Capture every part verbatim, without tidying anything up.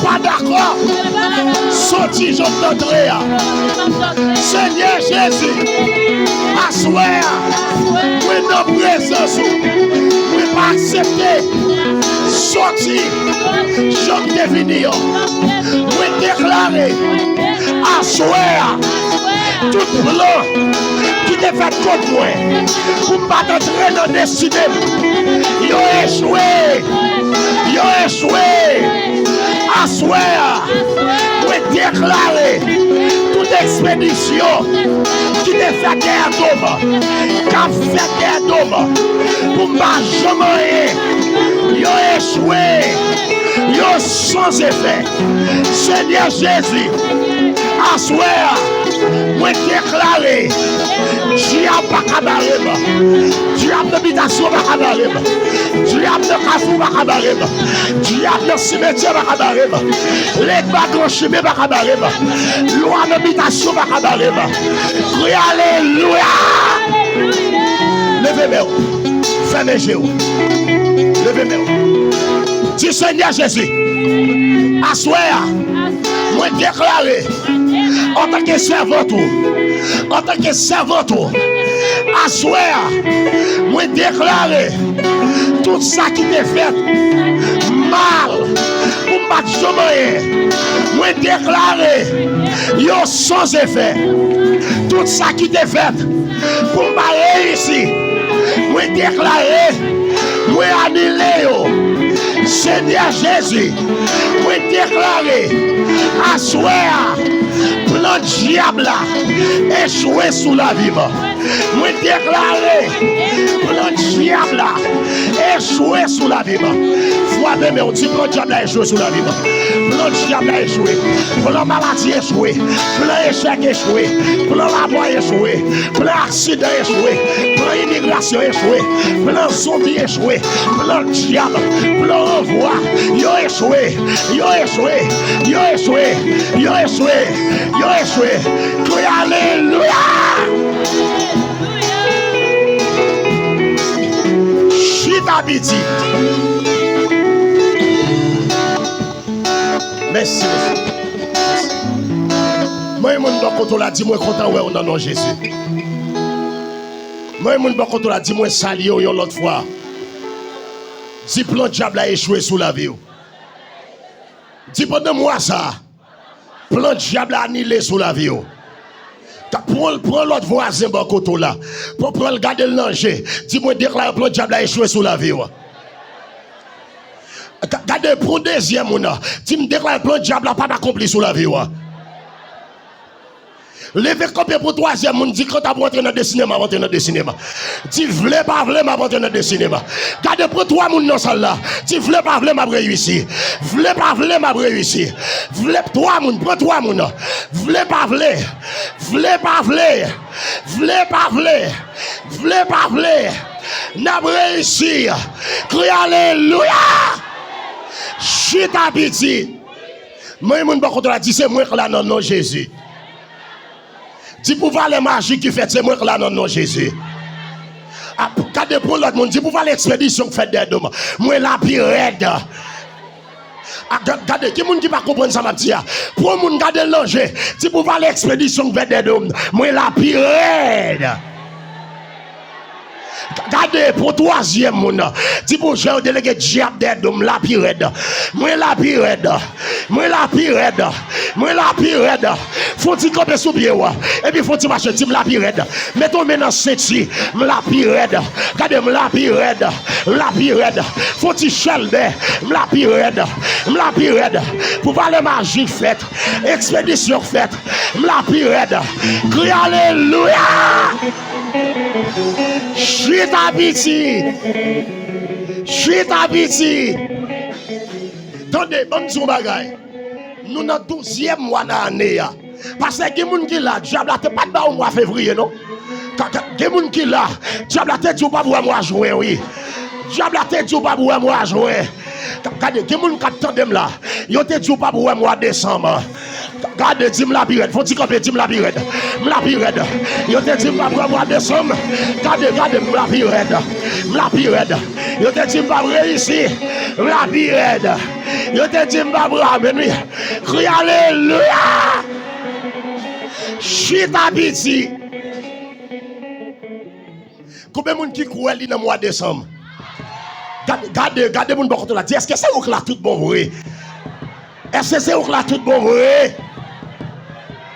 pa dakò, soti jan w t antre a. Senyè Jezi, aswè a, mwen nan prezans ou. Mwen pa aksepte soti jan m te vini an. Mwen deklare aswè a, tout plan ki te fèt kont mwen pou m pa t antre nan destine m, yo echwe. Yo echwe. Aswè a, mwen deklare tout ekspedisyon ki te fèt dèyè do m, k ap fèt dèyè do m, pou m pa janm anyen, yo echwe. Yo san efè. Senyè Jezi, aswè a, mwen deklare, dyab pa ka bare m. Dyab nan bitasyon pa ka bare m. Dyab nan kafou pa ka bare m. Dyab nan simetyè pa ka bare m. Legba gran chimen pa ka bare m. Lwa nan bitasyon pa ka bare m. Kriye alelouya! Leve men w. Fèmen je w. Leve men w. Di, Senyè Jezi, aswè a, mwen deklare, antanke sèvant ou, antanke sèvant ou, aswè a, mwen deklare tout sa ki te fèt mal pou m pa t janm anyen. Mwen deklare yo san efè. Tout sa ki te fèt pou m pa reyisi, mwen deklare, mwen anile yo. Senyè Jezi, mwen deklare, aswè a, plan dyab la echwe sou lavi m. Mwen deklare, plan dyab la echwe sou lavi m. Frape men w, di, plan dyab la echwe sou lavi m. Plan dyab la echwe. Plan maladi echwe. Plan echèk echwe. Plan lamò echwe. Plan aksidan echwe. Plan imigrasyon echwe. Plan zonbi echwe. Plan dyab. Plan ranvwa. Yo echwe. Yo echwe. Yo echwe. Yo echwe. Yo echwe. Kriye alelouya! Chita piti. Mèsi, mesye. Mwen, moun bò kote w la, di, mwen kontan wè w nan non Jezi. Mwen, moun bò kote w la, di, mwen salye w yon lòt fwa. Di, plan dyab la echwe sou lavi w. Di, pandan mwa sa a, plan dyab la anile sou lavi w. Ka-, pran, pran lòt vwazen bò kote w la. Pran, pran l, gade l nan je. Di, mwen deklare plan dyab la echwe sou lavi w. Ga-, gade, pran dezyèm moun nan. Di, m deklare plan dyab la p ap akonpli sou lavi w. Leve kanpe pou twazyèm moun, di, kanta pou antre nan destine m, ap antre nan destine m. Di, vle pa vle, m ap antre nan destine m. Gade, pran twa moun nan sal la. Di, vle pa vle, m ap reyisi. Vle pa vle, m ap reyisi. Vle, twa moun, pran twa moun. Vle pa vle, vle pa vle, vle pa vle, vle pa vle, n ap reyisi. Kriye alelouya! Chita piti. Mwen, moun bò kote w la, di, se mwen k la nan non Jezi. Di, pou valè maji ki fèt, se mwen k la nan non Jezi. A, gade, pran lòt moun, di, pou valè ekspedisyon k fèt dèyè do m, mwen la pi rèd. A, ga-, gade, gen moun ki pa konprann sa m ap di a. Pran moun, gade l nan je, di, pou valè ekspedisyon k fèt dèyè do m, mwen la pi rèd. Gade, pou twazyèm moun nan, di, pou jan yo delege dyab dèyè do m, la pi rèd. Mwen la pi rèd. Mwen la pi rèd. Mwen la pi rèd. Fon ti kanpe sou pye w, epi fon ti mache, di, m la pi rèd. Mete yon men nan senti, m la pi rèd. Gade, m la pi rèd. M la pi rèd. Fon ti chèlbè, m la pi rèd. M la pi rèd. Pou valè maji fèt, ekspedisyon fèt, m la pi rèd. Kriye alelouya! Chita piti. Chita piti. Tande, ban m di yon bagay. Nou nan douzyèm mwa nan ane a. Paske gen moun ki la, dyab la te pa t ba ou mwa fevriye, non. Ka, ka, gen moun ki la, dyab la te di ou p ap wè mwa jen, wi. Dyab la te di ou p ap wè mwa jen. Ka, gade, gen moun k ap tande m la, yo te di ou p ap wè mwa desanm. Gade, di m la pi rèd. Fon ti kanpe, di m la pi rèd. M la pi rèd. Yo te di m p ap wè mwa desanm. Gade, gade, m la pi rèd. M la pi rèd. Yo te di m p ap reyisi. M la pi rèd. Yo te di m p ap ramen wi. Kri alelouya. Chita piti. Konbyen moun ki kwè li nan mwa desanm? Gade, gade, gade moun bò kote w la. Di, èske se ou k la tout bon vre? Èske se ou k la tout bon vre?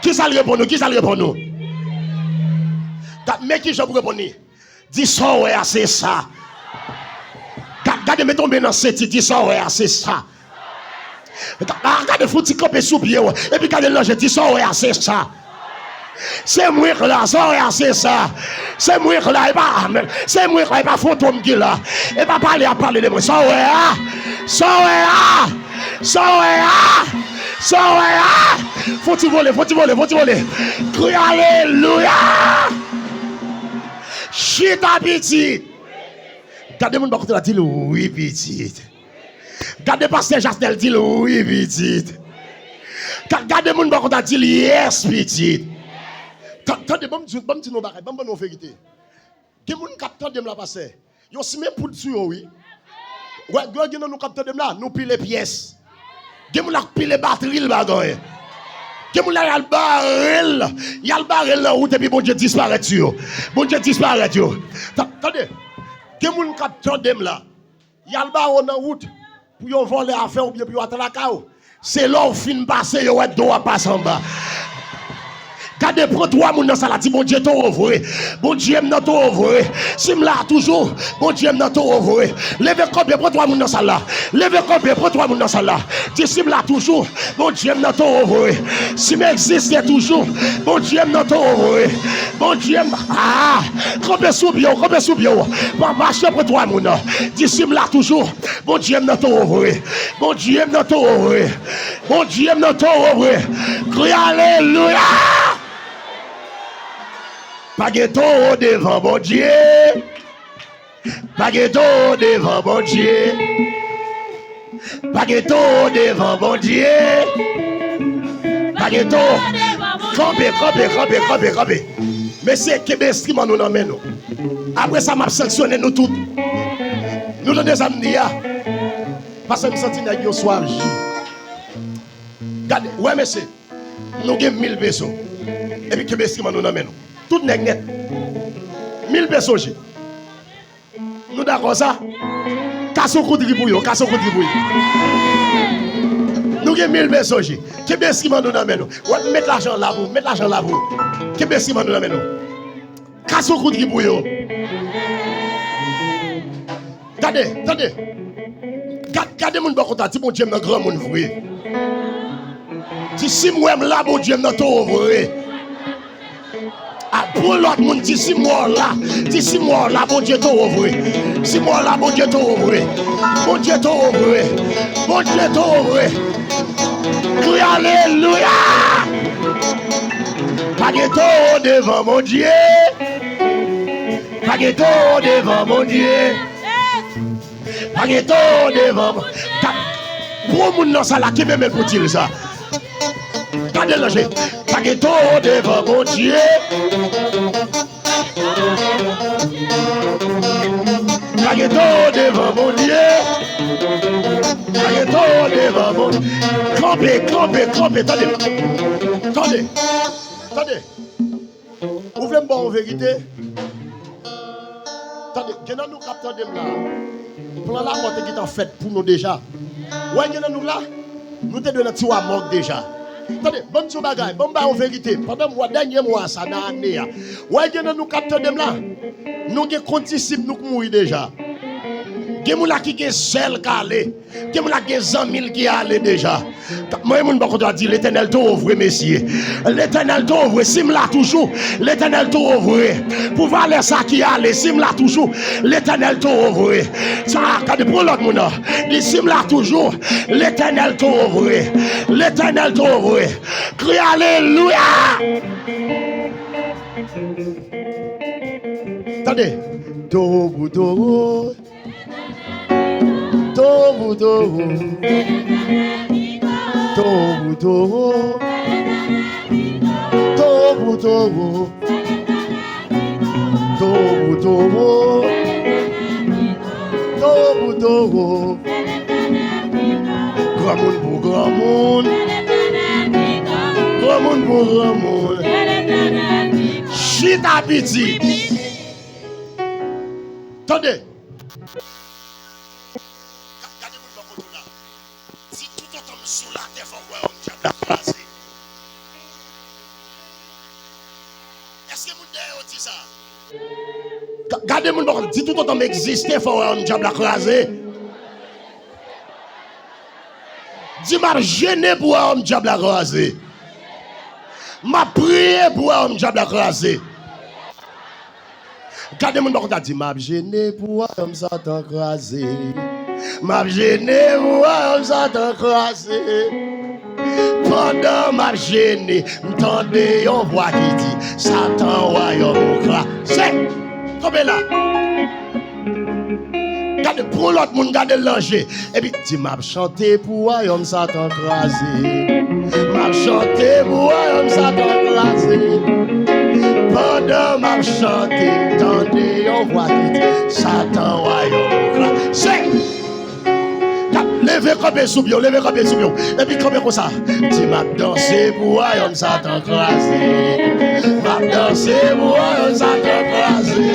Kisa l reponn ou? Kisa l reponn ou? Gad, men kijan pou reponn li. Di sa w wè a se sa. Gad, gade, mete yon men nan senti, di sa w wè a se sa. Gade, fouti kanpe sou pye w, epi gade l nan je, di sa w wè a se sa. Se mwen k la, sa w wè a se sa. Se mwen k la, e pa, se mwen k la, e pa fantom ki la. E pa pale a pale de mwen, sa w wè a. Sa w wè a. Sa w wè a. Sa w wè a. Fouti vole, fouti vole, fouti vole. Kri alelouya. Chita pitit. Gade moun bò kote la, di l wi pitit. Gade pastè Jasnèl, di l wi pitit. Ka- Gade moun bò kote la, di l yes pitit. Tan- Tande, ban m di, ban m di nou bagay, ban m ban nou verite. Gen moun k ap tande m la pastè. Yo simen poud sou yo wi. Wè, gen gen nan nou k ap tande m la, nou pile pyès. Gen moun la k pile batri l pa gen anyen. Gen moun la y al bare l, y al bare l nan wout epi Bondye disparèt sou yo. Bondye disparèt yo. Ta- Tande, gen moun k ap tande m la, y al bare w nan wout pou yo vòlè afè w oubyen pou yo atake w. Se lè w fin pase yo wè do w ap pase anba. Gade, pran twa moun nan sal la, di Bondye towo vre. Bondye m nan towo vre. Si m la toujou, Bondye m nan towo vre. Leve kanpe, pran twa moun nan sal la. Leve kanpe, pran twa moun nan sal la. Di si m la toujou, Bondye m nan towo vre. Si m egziste toujou, Bondye m nan towo vre. Bondye m, ah, kanpe sou pye w, kanpe sou pye w. Pa mache, pran twa moun nan. Di si m la toujou, Bondye m nan towo vre. Bondye m nan towo vre. Bondye m nan towo vre. Kri alelouya. Pa gen towo devan Bondye. Pa gen towo devan Bondye. Pa gen towo devan Bondye. Pa gen towo. Kanpe, kanpe, kanpe, kanpe, kanpe. Mesye, kenbe enstriman nou nan men nou. Apre sa, m ap sanksyone nou tout. Nou tande sa m di a? Paske m santi nèg yo swaf ji. Gade, wè mesye, nou gen mil peso. Epi kenbe enstriman nou nan men nou. Tout nèg nèt. Mil peso ji. Nou dakò sa? Kase yon kout ri pou yo, kase yon kout ri pou yo. Nou gen mil peso ji. Kenbe enstriman nou nan men nou. Wè, met lajan la pou, met lajan la pou. Kenbe enstriman nou nan men nou. Kase yon kout ri pou yo. Gade, tande. Gad- gade moun bò kote a, di Bondye m nan granmoun vre. Di si m wè m la, Bondye m nan towo vre. A, pou lòt moun, di si m wè w la, di si m wè w la, Bondye towo vre. Si m wè w la, Bondye towo vre. Bondye towo vre. Bondye towo vre. Kri alelouya! Pa gen towo devan Bondye. Pa gen towo devan Bondye. Pa gen towo devan Bondye. Ka- Pou moun nan sal la, kenbe men l pou di l sa. Gade l nan je. Pa gen towo devan Bondye. Pa gen towo devan Bondye. Pa gen towo devan Bondye. Kanpe, kanpe, kanpe. Tande. Tande. Tande. Ou vle m ba w verite? Tande, gen nan nou k ap tande m la. Plan lamò te gentan fèt pou nou deja. Wè, gen nan nou la, nou te dwe nan tiwa mòg deja. Tande, ban m di yon bagay, ban m ba w verite. Pandan mwa, dènye mwa sa nan ane a, wè, gen nan nou k ap tande m la, nou gen kondisip nou k mouri deja. Gen moun la ki gen sè l k ale. Gen moun la gen zanmi l ki ale deja. Mwen, moun bò kote a di, Letènèl towo vre, mesye. Letènèl towo vre, si m la toujou, Letènèl towo vre. Pou valè sa ki ale, si m la toujou, Letènèl towo vre. Sa, gade, pran lòt moun nan. Di, si m la toujou, Letènèl towo vre. Letènèl towo vre. Kri alelouya! Tande. Towo pou towo. Towo pou towo. Towo pou towo. Towo pou towo. Towo pou towo. Towo Toro. Granmoun pou granmoun. Granmoun pou granmoun. Chita piti. Tande. Ga- Gade moun bò kote w la. Di, toutotan m sou latè, fòk wayòm dyab la kraze. Èske moun dèyè w di sa? Ga- Gade moun bò kote, di, toutotan m egziste, fò wayòm dyab la kraze. Di, m ap jene pou wayòm dyab la kraze. M ap priye pou wayòm dyab la kraze. Gade moun bò kote a, di, m ap jene pou wayòm Satan kraze. M ap jene pou wayòm Satan kraze. Pandan m ap jene, m tande yon vwa ki di, Satan, wayòm ou kraze. Kanpe la. Gade, pran lòt moun, gade l nan je. Epi, di, m ap chante pou wayòm Satan kraze. M ap chante pou wayòm Satan kraze. Pandan m ap chante, m tande yon vwa ki di, Satan, wayòm ou kraze. Leve kanpe sou pye w, leve kanpe sou pye w. Epi kanpe konsa. Di, m ap danse pou wayòm Satan kraze. M ap danse pou wayòm Satan kraze.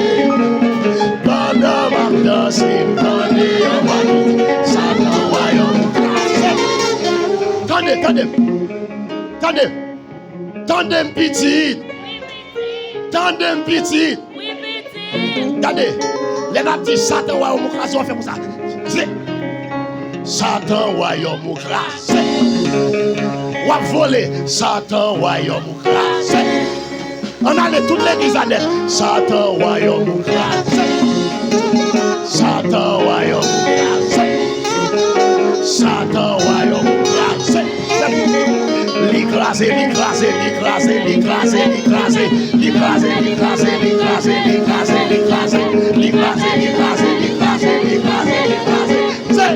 Pandan m ap danse, m tande yon vwa ki di, Satan, wayòm ou kraze. Tande, tande. Tande. Tande m, pitit. Tande m, pitit. Gade, lè n ap di, Satan, wayòm ou kraze, w ap fè konsa. Di, Satan, wayòm ou kraze. W ap vole. Satan, wayòm ou kraze. Ann ale tout legliz la nèt. Satan, wayòm ou kraze. Satan, wayòm ou kraze. Satan, wayòm ou kraze. Li kraze, li kraze, li kraze, li kraze, li kraze. Li kraze, li kraze, li kraze, li kraze, li kraze. Li kraze, li kraze, li kraze, li kraze, li kraze. Se.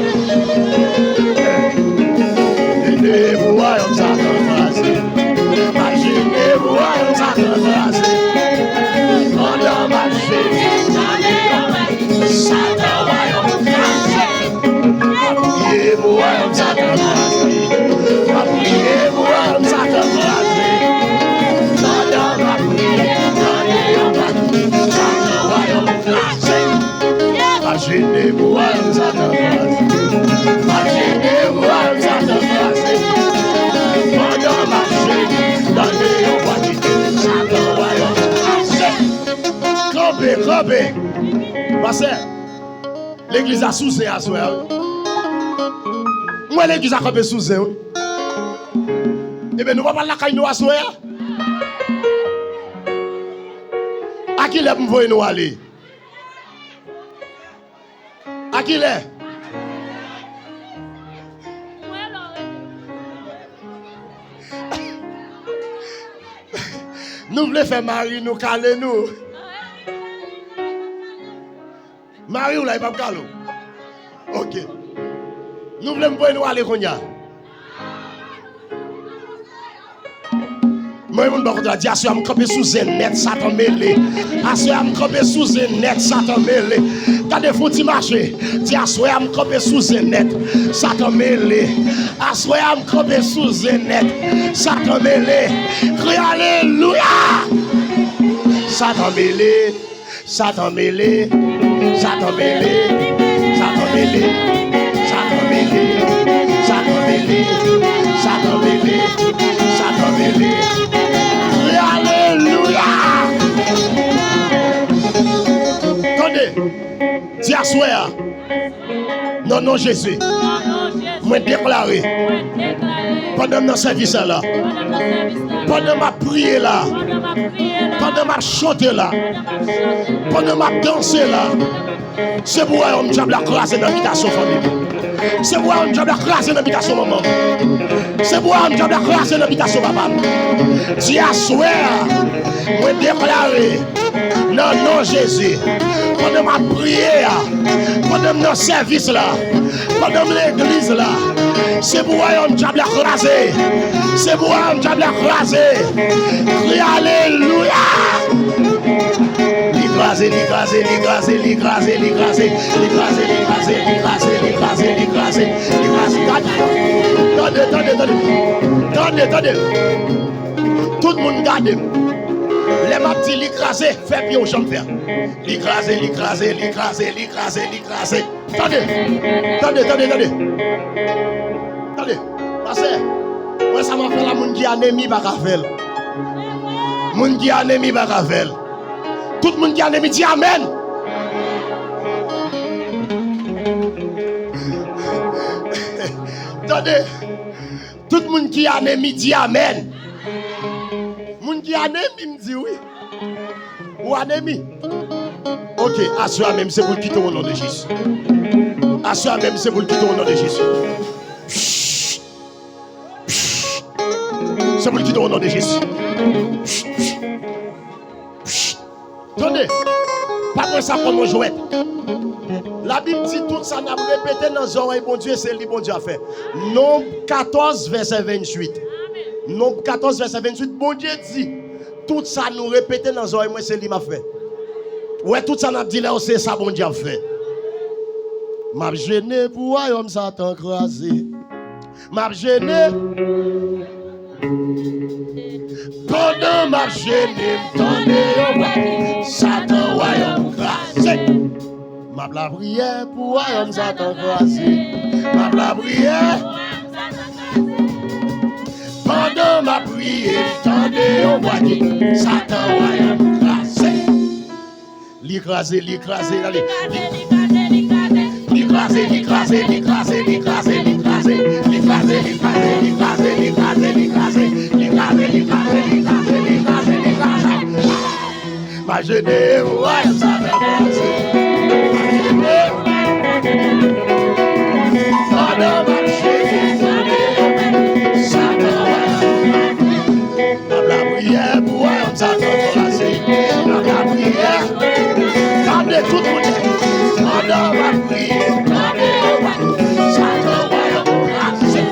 Jene pou wayòm Satan kraze. M ap jene pou wayòm Satan kraze. Pandan m ap jene, Satan wayòm kraze. M ap priye pou wayòm Satan kraze. M ap priye pou wayòm Satan kraze. Pandan m ap priye, tande yon vwa ki di, Satan wayòm kraze. M ap jene pou wayòm Satan kraze. M ap jene pou wayòm Satan kraze. Pandan m ap jene, tande yon vwa ki di, Satan wayòm kraze. Kanpe, kanpe. Pastè, legliz la sou zen aswè a, wi. M wè legliz la kanpe sou zen, wi. Ebyen, nou pa pral lakay nou aswè a? A kilè pou m voye nou ale? A kilè? Nou vle fè mari nou kale nou. Mari w la, li p ap kale w. Ok. Nou vle m voye nou ale kounye a? Mwen, moun bò kote la, di, aswè a m kanpe sou zen nèt, Satan mele. Aswè a m kanpe sou zen nèt, Satan mele. Gade, fè yon ti mache. Di, aswè a m kanpe sou zen nèt, Satan mele. Aswè a m kanpe sou zen nèt, Satan mele. Kriye alelouya! Satan mele. Satan mele, Satan mele, Satan mele, Satan mele, Satan mele, Satan mele, Satan mele. Alelouya! Tande, di aswè a, nan non Jezi, mwen deklare, pandan m nan sèvis la, pandan m ap priye la, pandan m ap chante la, pandan m ap danse la, se pou wayòm dyab la kraze nan bitasyon fanmi m. Se pou wayòm dyab la kraze nan bitasyon manman m. Se pou wayòm dyab la kraze nan bitasyon papa m. Di aswè a, mwen deklare, nan non Jezi, pandan m ap priye a, pandan m nan sèvis la, pandan m legliz la, se pou wayòm dyab la kraze. Se pou wayòm dyab la kraze. Kriye alelouya! Li kraze. Kraze, li kraze, li kraze, li kraze, li kraze, li kraze, li kraze, li kraze, li kraze, li kraze, li kraze. Gade, tande, tande, tande. Tande, tande. Tout moun gade m. Lè m ap di li kraze, fè pye w jan m fè. Li kraze, li kraze, li kraze, li kraze, li kraze. Tande. Tande, tande, tande. Tande. Pastè, wè sa m ap fè la, moun ki anemi pa ka fè l. Moun ki anemi pa ka fè l. Tout moun ki anemi di amèn. Tande. Tout moun ki anemi di amèn. Moun ki anemi m di wi. Ou anemi. Ok, aswè a menm se pou l kite w o non de Jezi. Aswè a menm se pou l kite w o non de Jezi. Se pou l kite w o non de Jezi. Tande, pa pran sa kòm yon jwèt. Labib di tout sa n ap repete nan zòrèy Bondye, se li Bondye ap fè. Nonb katòz, vèsè venntuit. Nonb katòz, vèsè venntuit, Bondye di, tout sa nou repete nan zòrèy mwen, se li m ap fè. Ou wè, tout sa n ap di la yo, se sa Bondye ap fè. M ap jene pou wayòm Satan kraze. M ap jene. Pandan m ap jene, m tande yon vwa di, Satan, wayòm ou kraze. M ap lapriyè pou wayòm Satan kraze. M ap lapriyè. Pandan m ap priye, m tande yon vwa di, Satan, wayòm ou kraze. Li kraze, li kraze, tande. Li kraze, li kraze, li kraze, li kraze, li kraze, li kraze, li kraze. M a jene wayòm Satan kraze. M a jene. Pandan m ap jene, Satan wayòm. M ap lapriyè pou wayòm Satan kraze. M ap lapriyè. Tande tout moun. Pandan m ap priye, tande yo. Satan wayòm kraze.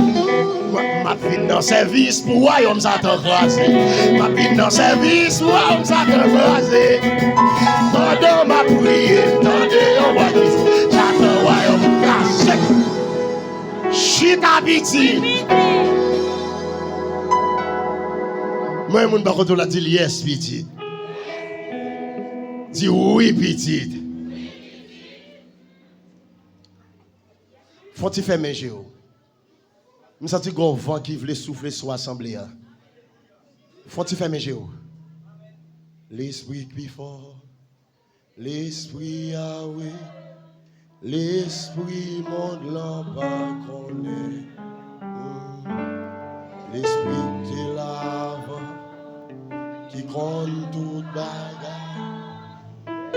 M ap vin nan sèvis pou wayòm Satan kraze. M ap vin nan sèvis pou wayòm Satan kraze. Pandan m ap priye, tande yon vwa ki di, Satan wayòm kraze. Chita pitit. Mwen, moun bò kote w la, di l, yes, pitit. Di, wi, pitit. Fò w ti fèmen je w. M santi gon van ki vle soufle sou asanble a. Fò w ti fèmen je w. Lespri k pi fò. Lespri Yawe, lespri mond lan pa konnen. Hmm. Lespri k te la avan, ki konn tout bagay.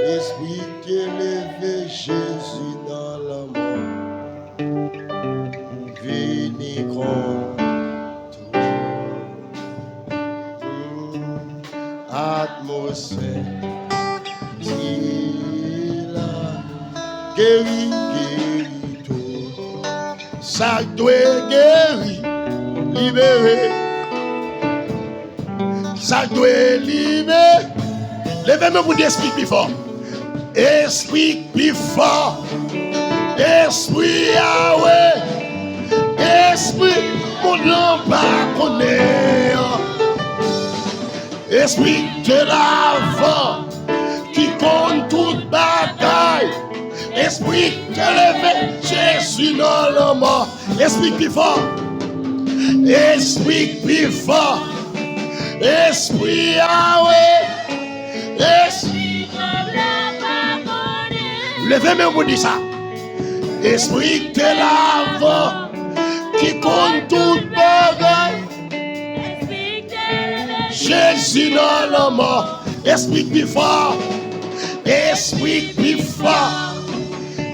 Lespri k te leve Jezi nan lanmò. Vini konn tou. Atmosfè ki la. Geri, geri tout. Sa k dwe geri, libere. Sa k dwe libere. Leve men pou di Espri k pi fò. Espri k pi fò. Espri Yawe. Espri mond lan pa konnen an. Espri k te la avan, ki konn tout bagay. Espri k te leve Jezi nan lanmò. Espri k pi fò. Espri k pi fò. Espri Yawe. Espri. Leve men w pou di sa. Espri k te la avan, ki konn tout bagay. Jezi nan lanmò. Espri k pi fò. Espri k pi fò.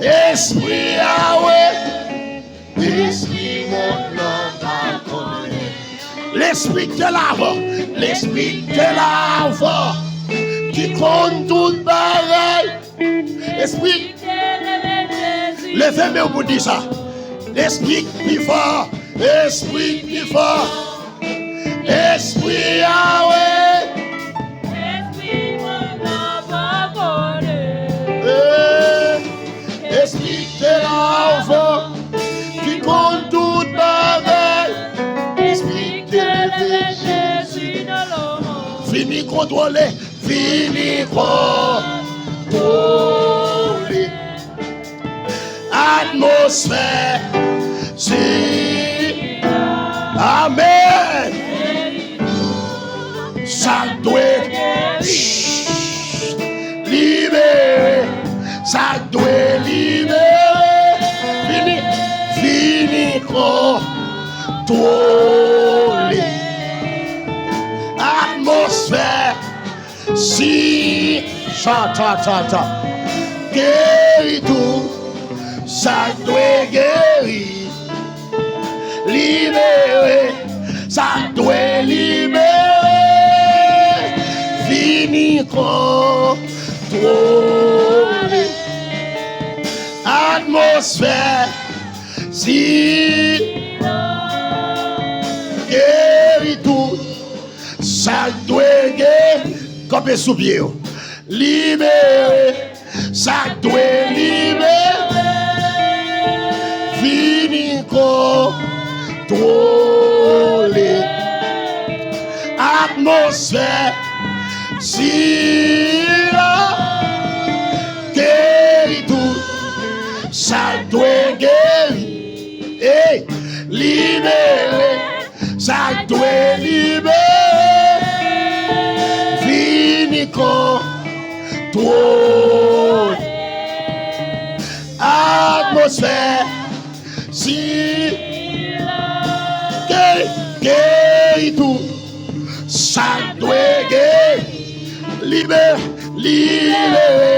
Espri Yawe. Espri mond lan pa konnen. Lespri k te la avan. Lespri k te la avan. Ki konn tout bagay. Espri. Leve men w pou di sa. Espri k pi fò. Espri k pi fò. Espri Yawe. Espri mond lan pa konnen. Kontwole, vini kontwole atmosfè. Si. Amèn. Sa k dwe libere, sa k dwe libere. Vini, vini kontwole atmosfè. Si. Sa ta ta ta. Geri tou sa k dwe geri. Libere sa k dwe libere. Vini kontwole atmosfè. Si. Geri tou sa k dwe geri. Kanpe sou pye yo. Libere sa k dwe libere. Vini kontwole atmosfè. Sila geri tou sa k dwe geri. Ey, libere sa k dwe libere. Vini kontwole atmosfè. Si. Geri, geri tou sa k dwe geri. Libere, libere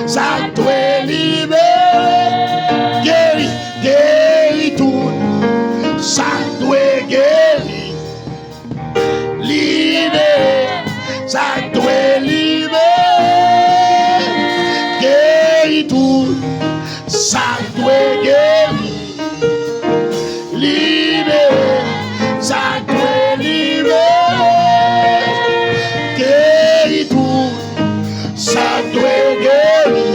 sa k dwe libere. Geri, geri tout sa k dwe geri. Libere sa k dwe libere. Geri tout sa k dwe geri. Libere sa k dwe libere. Geri tout sa k dwe geri.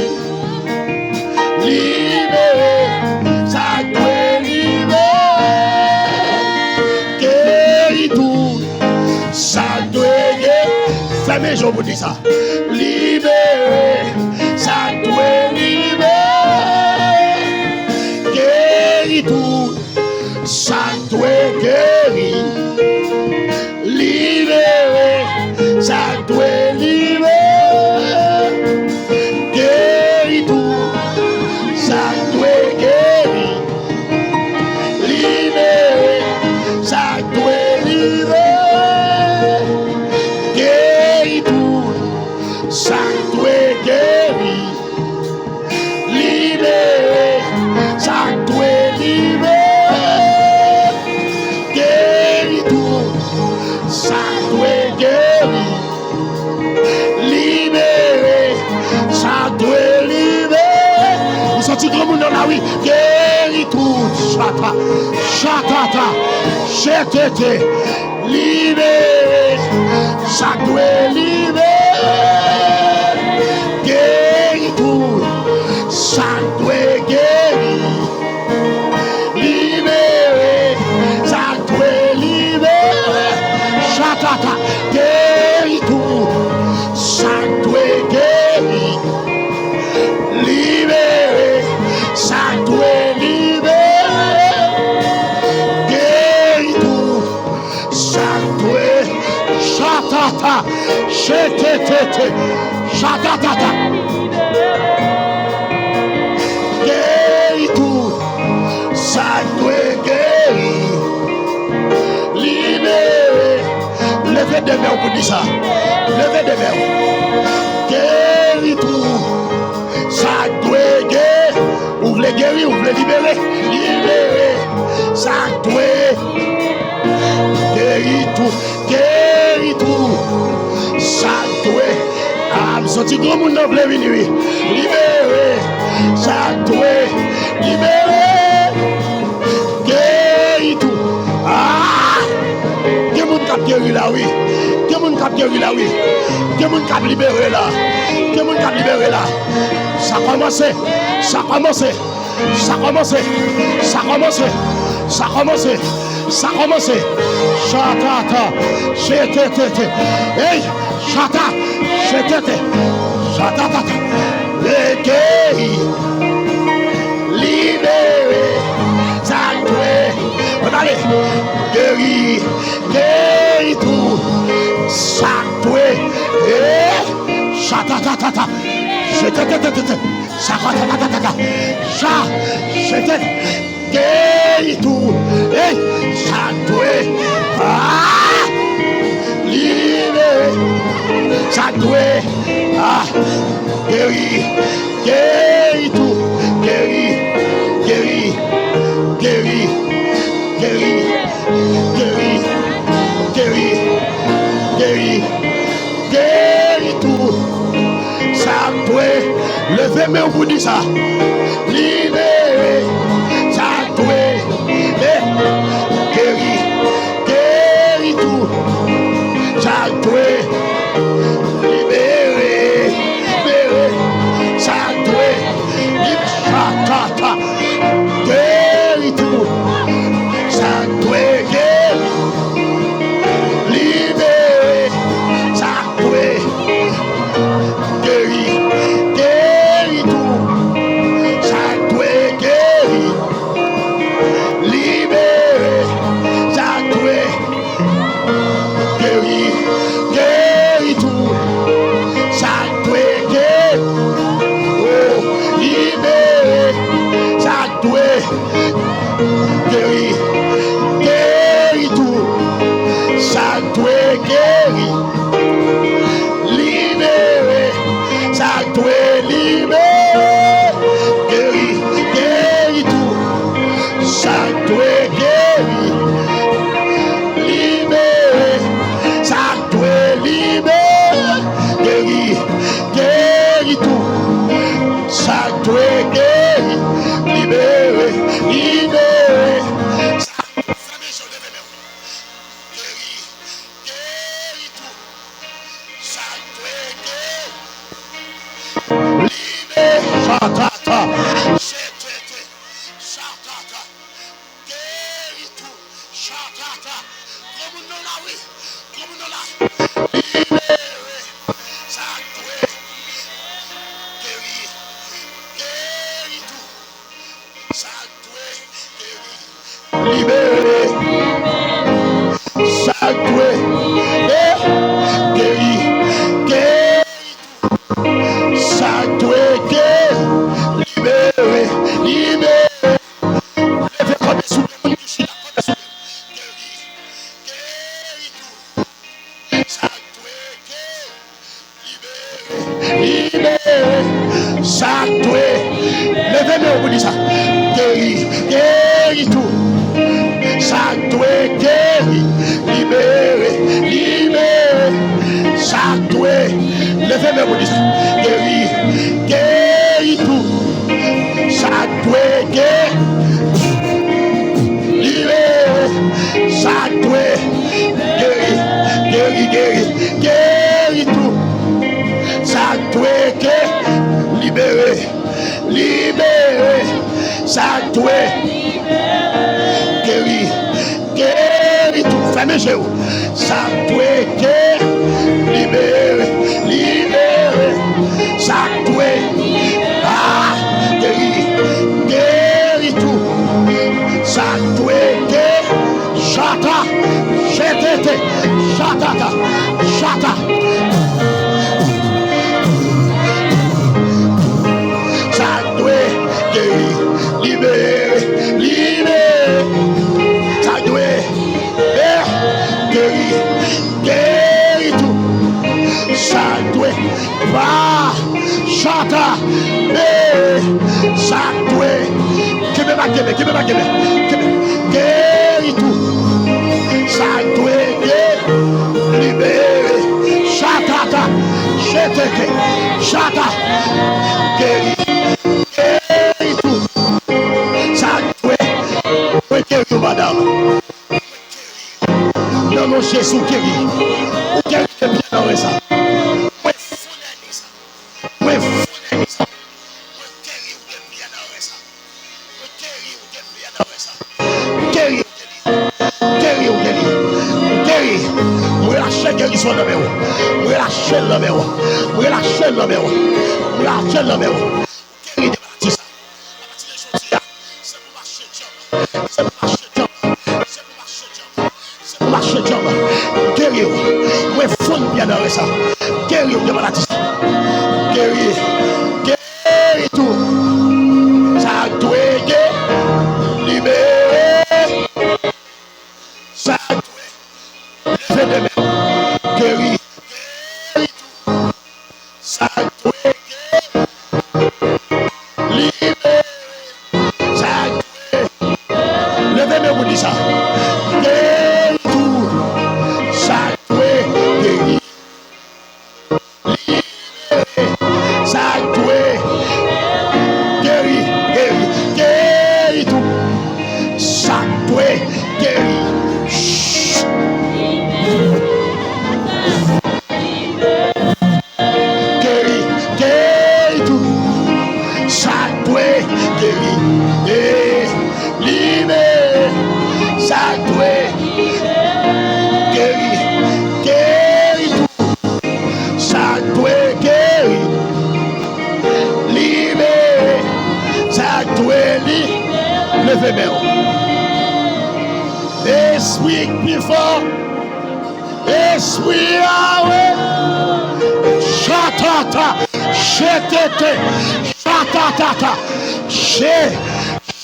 Libere sa k dwe libere. Geri tout sa k dwe geri. Fèmen je w pou di sa. Libere sa k dwe libere. Geri tout sa k dwe geri. Libere sa k dwe libere. Geri tout sa k dwe geri. Libere sa k dwe libere. Geri tout sa k dwe geri. Libere sa k dwe libere. Geri tout sa k dwe geri. Libere sa k dwe libere. M santi granmoun nan la wi. Geri tout. Chata. Chatata. Chetete. Libere sa k dwe libere. Geri tout sa k dwe geri. Libere sa k dwe libere. Chatata. Geri tout sa k dwe geri. Libere sa k dwe libere. Geri tout sa k dwe. Chatata. Chetetete. Chatatata. Geri tout sa k dwe geri. Libere. Leve de men w pou di sa. Leve de men w. Geri tout sa k dwe geri. Ou vle geri, ou vle libere. Libere sa k dwe. Geri tout. Geri tout sa k dwe. A, m santi granmoun nan vle vini wi. Libere sa k dwe libere. Geri tout. A, gen moun k ap geri la wi. Gen moun k ap geri la wi. Gen moun k ap libere la. Gen moun k ap libere la. Sa kòmanse. Sa kòmanse. Sa kòmanse. Sa kòmanse. Sa kòmanse. Sa kòmanse. Chatata. Chetetete. Ey. Chata, chetete, chatatata, e geri, libere, sa k dwe, ann ale, geri, geri tou, sa k dwe, e, chatatatata, chetete, chatatatata, cha, chetete, geri tou. Ey, sa dwe. Ah! Libere. Sa dwe. Ah! Geri. Geri tou. Geri. Geri. Geri. Geri. Geri. Geri. Geri. Geri tou. Sa dwe. Leve men w pou di sa. Libere. Sa dwe. E. Geri. Geri tou. Sa dwe. Libere. Libere. Sa dwe. Libere. Sa ta ta. Geri tou. Sa dwe geri. Libere. Sa dwe geri. Geri tou. Sa dwe geri. Libere. Sa dwe geri, geri tou. Sa dwe geri. Oh, libere. Sa dwe geri, geri tou. Sa dwe geri. Libere. Sa dwe libere. Geri, geri tou. Sa dwe geri. Libere. Sa dwe libere. Geri. Geri tou. Sa dwe geri. Libere. Libere. Sa dwe fèmen je w, leve men w. Geri. Geri tou. Sa dwe geri. Libere. Chatata. Chetete. Chatata. Geri tou. Chatata. Granmoun nan la, wi. Granmoun nan la. Libere. Sa dwe. Geri. Geri tou. Sa dwe. Geri. Libere. Sa dwe. E. Geri. Geri tou. Sa dwe geri, libere, libere. Leve kanpe sou pye moun ki chita, kanpe sou pye. Geri, geri tou. Sa dwe geri, libere, libere. Sa dwe. Leve men w pou di sa. Geri, geri tou. Sa dwe geri, libere, libere. Sa dwe. Leve men pou di sa. Geri, geri tou. Sa dwe geri, libere. Sa dwe geri, geri, geri, geri tou. Sa dwe geri, libere. Libere. Sa dwe geri. Geri tou. Fèmen je w. Sa dwe geri. Libere. Libere. Sa dwe. Ah, geri. Geri tou. Sa dwe geri. Chata. Chetete. Chatata. Chata. Sa dwe geri, libere, libere. Sa dwe, eh, geri, geri tou. Sa dwe, pa, chata, eh, sa dwe. Kenbe pa kenbe, kenbe pa kenbe. Kenbe. Geri tou. Sa dwe geri. Libere. Chatata. Chetete. Chata. Geri. Geri tou. Sa dwe. Mwen geri w, madanm. Nan non Jezi, w geri. Ou geri depi nan ren sa. Mwen fondani sa. Mwen fondani sa. Mwen geri w depi nan ren sa. Mwen geri w depi nan ren sa. Geri w geri. Geri w geri. Geri. Mwen lache geri. Sou nan men w. M relache l nan men w. M relache l nan men w. M relache l nan men w. Geri de maladi sa. Apati de jodi a, se pou mache djanm. Se pou mache djanm. Se pou mache djanm. Se pou mache djanm. Geri w. Mwen fonn pye nan ren sa. Geri w de maladi sa. Geri. Geri tou. Sa k dwe geri. Libere. Sa k dwe leve de men. Geri. Geri tou. Sa k dwe geri, libere. Sa k dwe, leve men pou di sa. Geri tou. Sa k dwe geri, libere. Sa k dwe geri, geri, geri tou. Sa k dwe geri. Geri, geri tou. Sa k dwe geri. E libere. Sa k dwe geri. Geri tou. Sa k dwe geri. Libere. Sa k dwe li. Leve men w. Espri k pi fò. Espri a we. Chatata. Chetete. Chatatata. Che.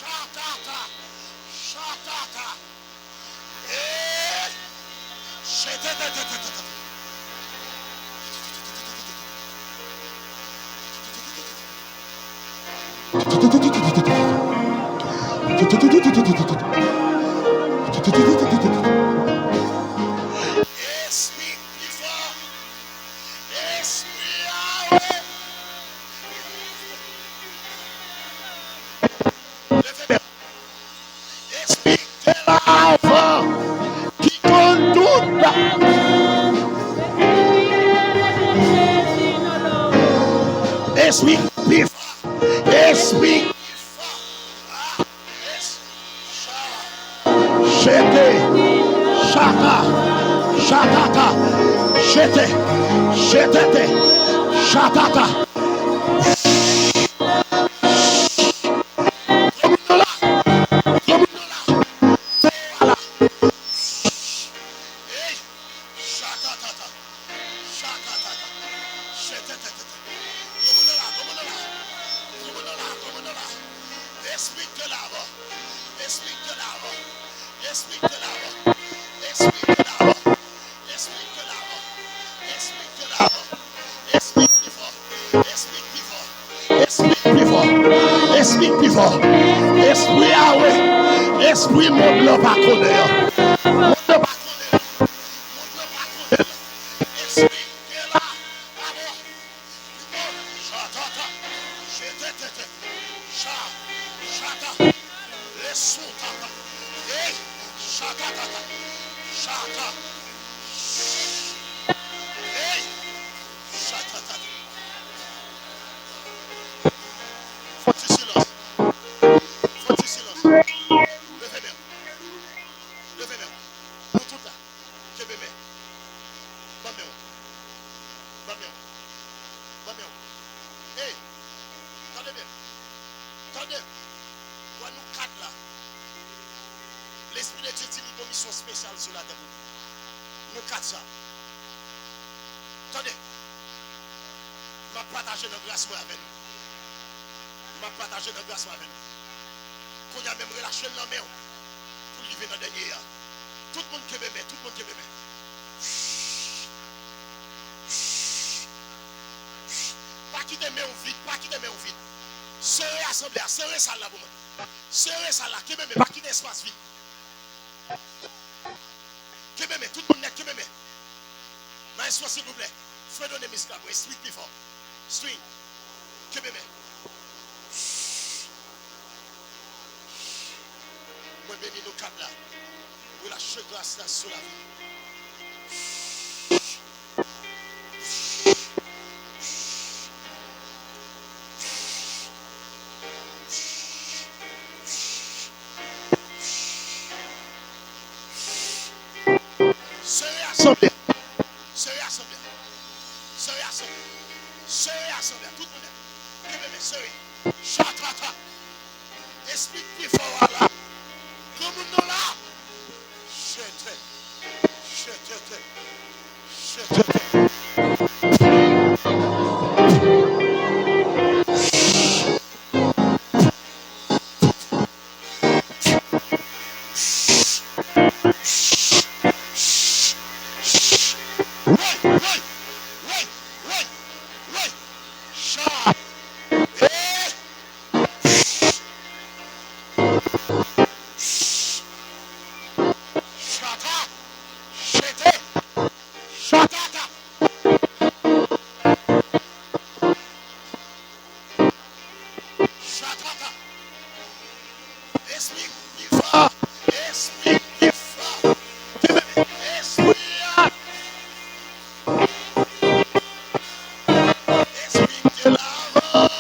Chatata. Chatata. Eh. Chetete. Espri pi fò. Espri a we. Leve men. Espri de lavan ki konn tout. Espri pi fò. Espri pi fò. Chete. Chata. Chatata. Chete. Chetete. Chatata. Granmoun nan la. Granmoun nan la. Fè pa la. Ey. Chatatata. Chatatata. Chetetetete. Granmoun nan la. Granmoun nan la. Granmoun nan la. Granmoun nan la. Espri de lavan. Espri de lavan. Espri de lavan. Espri de lavan. Espri de lavan. Espri de lavan. Espri pi fò. Espri pi fò. Espri pi fò. Espri pi fò. Espri a we. Espri mond lan pa konnen an. Mond lan pa konnen an. Mond lan pa konnen an. Espri de lavan. Chatata, chetetete, cha, chata, lesotata, ey, chatatata, chata, ey, chatatata. Fò ti silans. Fò ti silans. Leve men w. Leve men w. Nou tout la. Kenbe men. Ban men w. Ban men w. Ban men w. Ey! Tande byen. Tande. Wè nou kat la. Lespri de Dye di li gon misyon espesyal sou latè pou nou. Nou kat sa. Tande. M ap pataje nan gras mwen avè nou. M ap pataje nan gras mwen avè nou. Kounye a menm relache l nan men w pou l rive nan dènye a. Tout moun kenbe men, tout moun kenbe men. Pa kite men w vid, pa kite men w vid. Sere asanble a, sere sal la pou mwen. Sere sal la, kenbe men, pa kite espas vid. Kenbe men, tout moun nèt, kenbe men. Maestro, silvouplè, fredone misk la pou espri pi fò. Swing. Kenbe men. Mwen beni nou kat la. Relache gras la sou lavi. Sere asanble. Sere Shetete. Shetete. Shetete. Woy, woy, woy, woy, woy. Cha. Eh. Chata. Chete. Chatata. Chatata. Espri ki fò. Espri ki fò. Kenbe men. Espri a. Espri ki te la avan.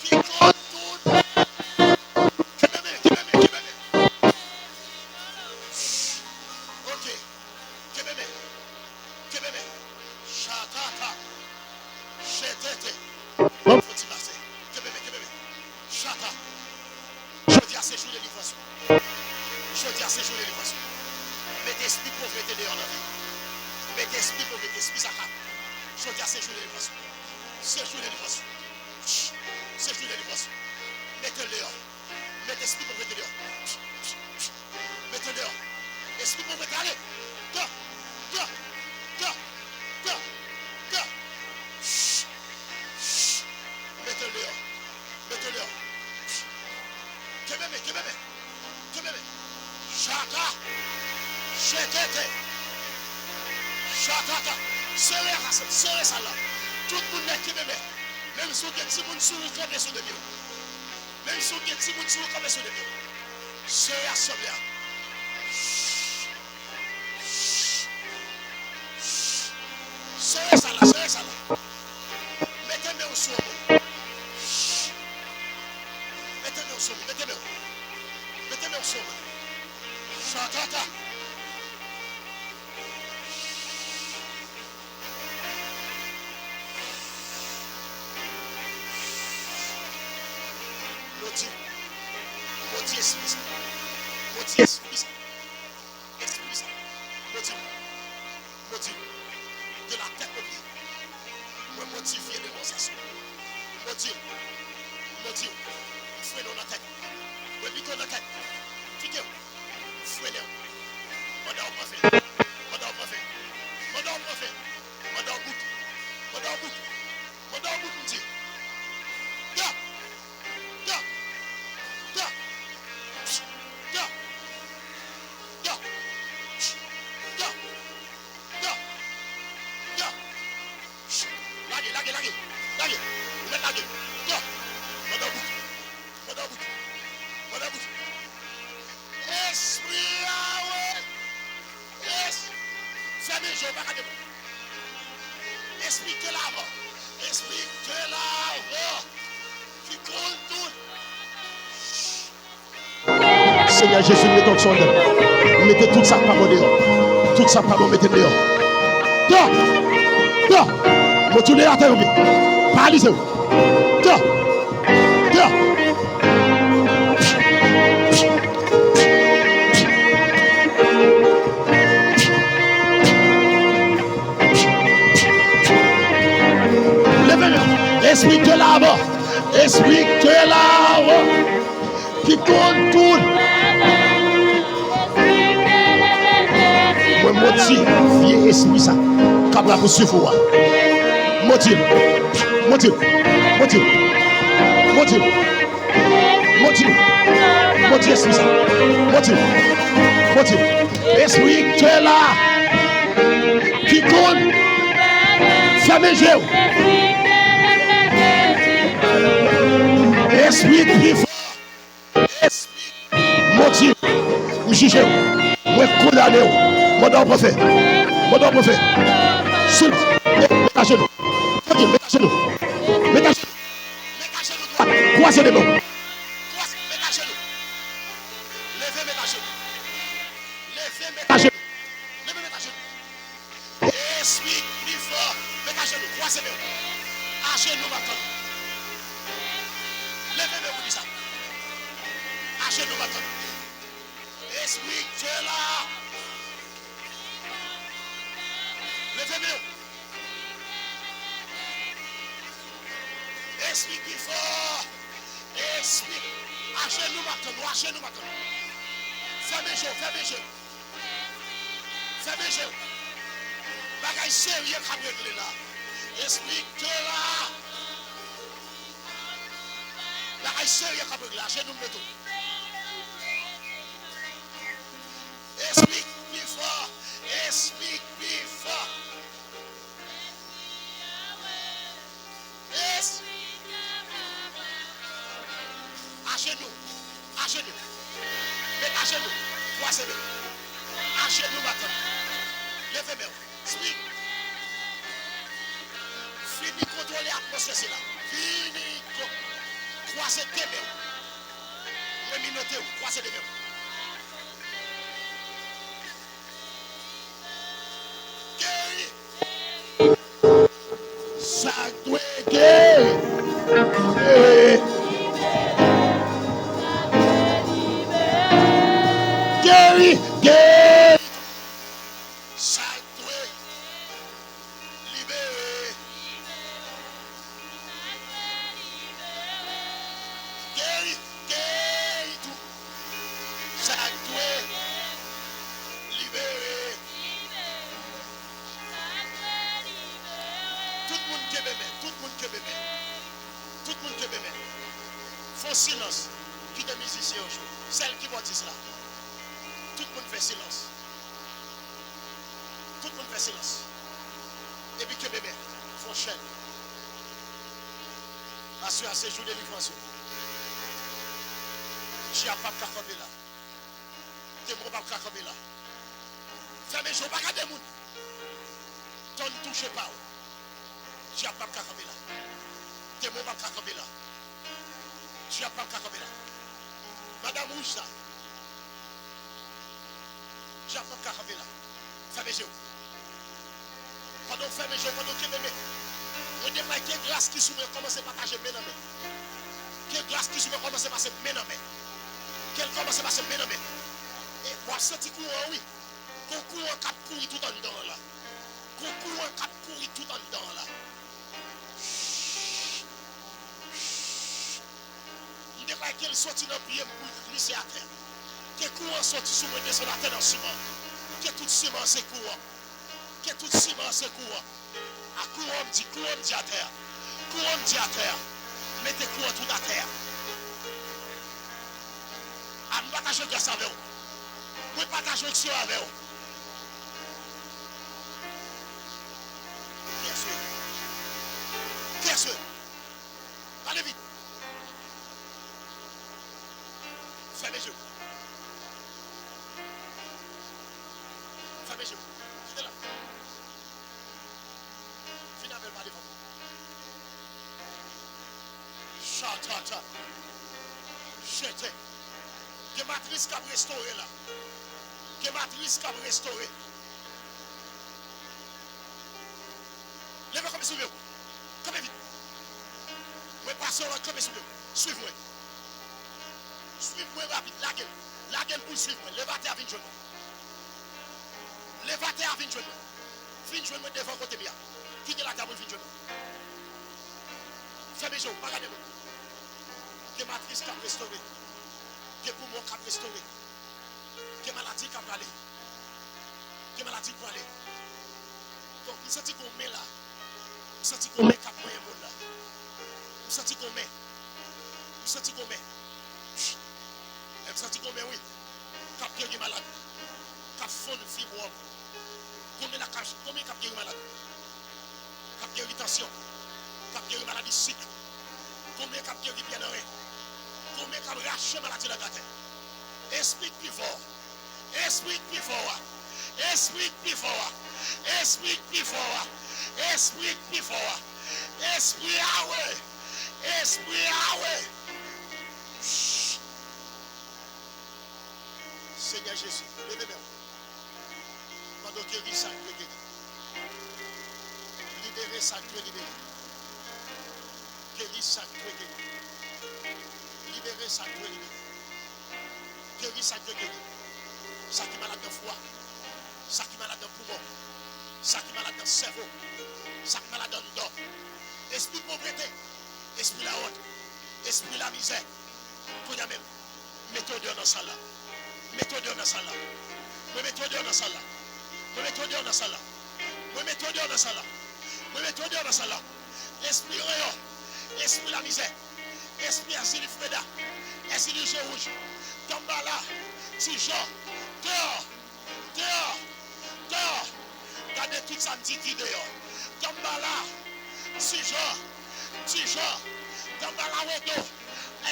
Ki konn tout. Kenbe men, kenbe men, kenbe men. Ok. Kenbe men. Kenbe men. Chatata. Chetete. Ban m fon ti pase. Kenbe men, kenbe men. Chata. Jodi a se jou delivrans ou. Jodi a se jou delivrans ou. Mete espri povrete deyò nan vi. Mete espri povrete, espri sa ka. Jodi a se jou delivrans ou. Se jou delivrans ou. Se jou delivrans ou. Mete l deyò. Mete espri povrete deyò. Mete l deyò. Espri povrete ale. Dè, dè, dè, dè, dè. Mete l deyò. Mete l deyò. Kenbe men, kenbe men. Kenbe men. Chata. Chetete. Chatata. Sere sa, sere sa la. Tout moun nèt kenbe men. Menm si w gen timoun sou ou, kanpe sou de pye w. Menm si w gen timoun sou ou, kanpe sou de pye w. Sere asanble a. Sere sa la, sere sa la. Mete men w sou yon moun. Mete men w sou yon moun, mete men w. Mete men w sou yon moun. Chatata. Modi. Modi espri sa. Modi espri sa. Espri sa. Modi. Modi. De la tèt o pye. Mwen modi vye demon sa sou. Modi. Modi. M frennen w nan tèt. Mwen pike w nan tèt. Pike w. Frennen w. Manda w pran fen. Manda w pran fen. Manda w pran fen. Manda w bout. Manda w bout. Manda w bout, m di. Da! Da! Da! Da! Da! Da! Da! Da! Lage, lage, lage! Lage! Ou mèt lage! Da! Manda w bout! Manda w bout! Manda w bout! Espri a, wi! Yes! Fèmen je w, pa gade mwen. Espri de la mò. Espri de la mò. Ki konn tout. Senyè Jezi, mete onksyon anndan. Mete tout sa k pa bon deyò. Tout sa k pa bon, mete l deyò. Dè! Dè! Retounen atè yo byen. Paralize yo. Dè! Dè! Leve men. Espri de la mò. Espri de la mò. Ki konn tout. Mwen modi vye espri sa k ap rapousuiv ou a. Modi l. Modi l. Modi l. Modi l. Modi. Modi espri sa. Modi. Modi. Espri ke la. Ki konn. Fèmen je w. Espri pi fò. Espri. Modi. M jije w. Mwen kondane w. Manda w pran fen. Manda w pran fen. Sou. Met ajenou. Tranquille, met ajenou. Met ajenou. Met ajenou dwat. Kwaze de men w. Kwaze, met ajenou. Leve, met ajenou. Leve, met ajenou. Leve, met ajenou. Espri pli fò. Met ajenou. Kwaze men w. Ajenou, m ap tann. Leve men w pou di sa. Ajenou, m ap tann. Espri Dye la. Leve men w. Espri ki fò. Espri. Ajenou m ap tann ou, ajenou m ap tann ou. Fèmen je w, fèmen je w. Fèmen je w. Bagay serye k ap regle la. Espri Dye la. Bagay serye k ap regle la. Ajenou m mete w. Espri pi fò, espri pi fò. Es-, ajenou, ajenou. Met ajenou, kwaze men. Ajenou, matant. Leve men w. Espri. Vini kontwole atmosfè sila. Vini ko-, kwaze de men w. Mwen minote w, kwaze de men w. Geri. Sa k dwe geri. Geri. Geri. Geri. Sa k dwe libere. Geri, geri tou. Sa k dwe libere. Tout moun kenbe men, tout moun kenbe men. Tout moun kenbe men. Fè yon silans. Kite mizisyen yo jwe. Sèl kibòdis la. Tout moun fè silans. Tout moun fè silans. Epi kenbe men. Fè yon chèn. Aswè a se jou delivrans ou. Dyab p ap ka kanpe la. Demon p ap ka kanpe la. Fèmen je w, pa gade moun. Tann touche pa w. Dyab p ap ka kanpe la. Demon p ap ka kanpe la. Dyab p ap ka kanpe la. Madanm wouj sa. Dyab p ap ka kanpe la. Fèmen je w. Pandan w fèmen je w, pandan w kenbe men. Mwen deklare ke gras ki sou mwen kòmanse pataje men nan men. Ke gras ki sou mwen kòmanse pase men nan men. Ke l kòmanse pase men nan men. E w ap santi kouran an, wi. Gon kouran k ap kouri tout anndan an la. Gon kouran k ap kouri tout anndan an la. M deklare ke l soti nan pye m pou l glise atè. Ke kouran soti sou mwen, desann atè nan siman. Ke tout siman se kouran. Ke tout siman se kouran. A kouran m di, kouran m di atè a. Kouran m di atè a. Mete kouran tout atè a. A m pataje gras avè w. Mwen pataje onksyon avè w. Kiyès ou ye? Kiyès ou ye? Pale vit. Fèmen je w. Fèmen je w. Kite la. Vin avè l pa devan mwen. Chatata. Jete. Gen matris k ap restore la. Gen matris k ap restore. Leve kanpe sou pye w. Kanpe vit. Mwen pase w la, kanpe sou pye w. Swiv mwen. Swiv mwen rapid. Lage l. Lage l pou l swiv mwen. Leve atè a, vin jwenn mwen. Leve atè a, vin jwenn mwen. Vin jwenn mwen devan kote m ye a. Kite latè a pou l vin jwenn mwen. Fèmen je w, pa gade mwen. Gen matris k ap restore. Gen poumon k ap restore. Gen maladi k ap prale. Gen maladi k prale. Donk, m santi gon men la. M santi gon men k ap manyen moun la. M santi gon men. M santi gon men. E m santi gon men, wi. K ap geri malad. K ap fonn fibwòm. Gon men la k ap, gon men k ap geri malad. K ap geri tansyon, k ap geri maladi sik, gon men k ap geri pyè nan ren, gon men k ap rache maladi nan gaten. Espri k pi fò, espri k pi fò a, espri k pi fò a, espri k pi fò a, espri k pi fò a, espri a we, espri a we. Senyè Jezi, leve men w. Pandan w geri sa k dwe geri. Libere sa k dwe libere. Geri sa k dwe geri. Libere sa k dwe libere. Geri sa k dwe geri. Sa ki malad nan fwa, sa ki malad nan poumon, sa ki malad nan sèvo, sa ki malad anndan. Espri povrete, espri lawont, espri lamizè. Kounye a menm, mete w deyò nan sal la. Mete w deyò nan sal la. Mwen mete w deyò nan sal la. Mwen mete w deyò nan sal la. Mwen mete w deyò nan sal la. Mwen mete w deyò nan sal la. Espri reyò, espri lamizè, espri Èzili Freda, Èzili je wouj, Tanbala, Tijan, deyò, deyò, deyò. Gade tout sa m di ki deyò. Tanbala, Tijan, Tijan, Tanbala Wedo,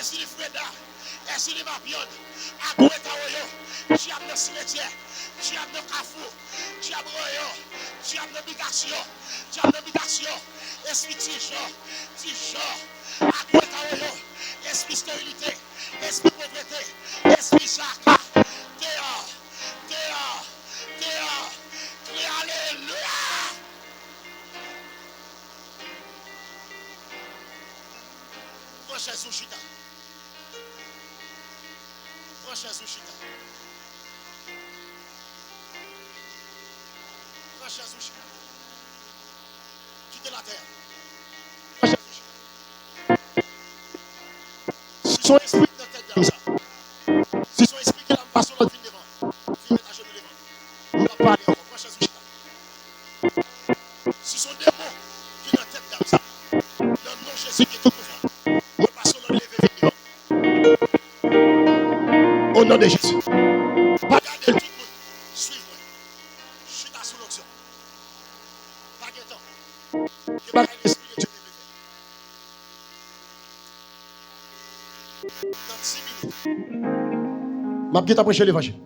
Èzili Freda, Èzili Mapyann, Agweta Woyo, dyab nan simetyè, dyab nan kafou, dyab reyò, dyab nan bitasyon, dyab nan bitasyon, espri Tijan, Tijan, Agweta Woyo, espri sterilite, espri povrete, espri chaka, deyò, deyò, deyò, kriye alelouya! Pran chèz ou chita. Pran chèz ou chita. Pran chèz ou chita. Kite latè a. Pran chèz ou chita. Si se yon espri ki nan tèt dam sa, si se yon espri ki la, m pase yon lòd vin devan. Vin met ajenou devan. M p ap pale ankò. Pran chèz ou chita. Si se yon demon ki nan tèt dam sa, nan non Jezi ki gen tout pouvwa, mwen pase yon lòd leve vin devan. O non de Jezi. Pa gade l, tout moun. Swiv mwen. Chita sou lonksyon. Pa gen tan. Gen bagay Lespri de Dye te vle fè. Nan di minit, m ap gentan preche levanjil.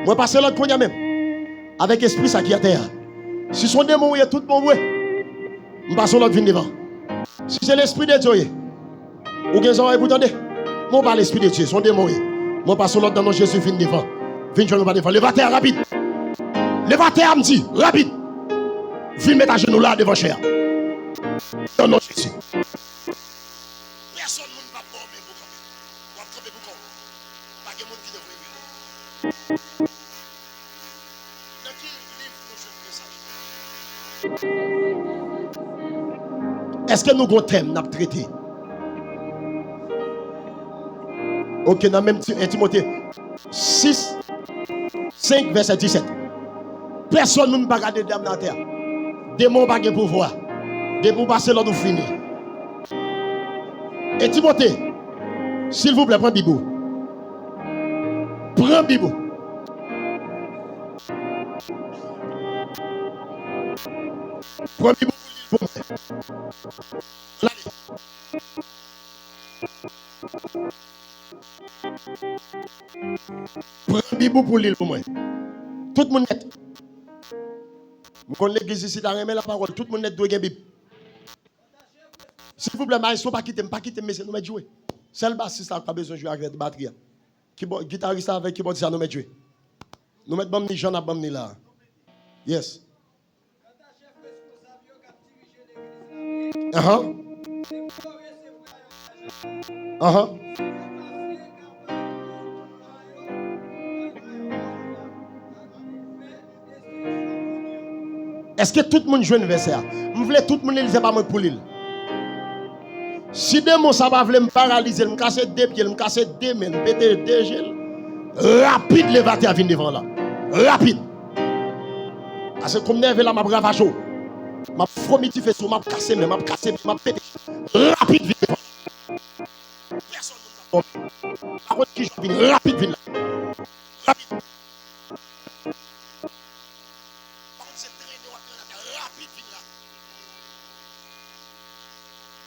Mwen pase lòd kounye a menm avèk espri sa ki atè a. Si se yon demon ou ye, tout bon vre. M pase yon lòd vin devan. Si se Lespri de Dye ou ye, ou gen zòrèy pou tande. Mwen pa Lespri de Dye, se yon demon ou ye. Mwen pase yon lòd nan non Jezi, vin devan. Vin jwenn ou pa devan. Leve atè a rapid. Leve atè a, m di, rapid. Vin met ajenou la devan chè a. Nan non Jezi. Pèsonn moun p ap ba w men pou kanpe. W ap kanpe pou kò w. Pa gen moun ki te voye men. Nan ki liv nou jwenn mesaj? Èske nou gon tèm n ap trete? Oke, nan menm Ti-, en Timote sis, senk, vèsè disèt. Pèsonn moun pa ka dede dam nan atè a. Demon pa gen pouvwa. Depi w pase lòd, ou fini. E Timote, silvouplè, pran Bib ou. Pran Bib ou. Pran Bib ou pou li l pou mwen. Ann ale. Pran Bib ou pou li l pou mwen. Tout moun nèt. M konn legliz isit la renmen lapawòl. Tout moun nèt dwe gen Bib. Silvouplè, maestro, pa kite m, pa kite m, mesye, nou mèt jwe. Sèl basis la k pa bezwen jwe avèk batri a. Kibò-, gitaris la avèk kibòdis la, nou mèt jwe. Nou mèt ban m ni jan n ap ban m ni la. Yes. Ahan. Ahan. Èske tout moun jwenn vèsè a? M vle tout moun li l, se pa mwen k pou li l. Si demon sa pa vle m paralize l, m kase de pye l, m kase de men l, m pete de je l, rapid leve atè a vin devan w la. Rapid. Pase kou m nève la, m ap ravaje w. M ap fwomiti fes ou, m ap kase men, m ap kase pye, m ap pete. Rapid vin devan. Pèsonn moun pa konn. Pa konn kijan w vin, rapid vin la. Rapid. Pa konn se trennen w ap trennen atè, rapid vin la.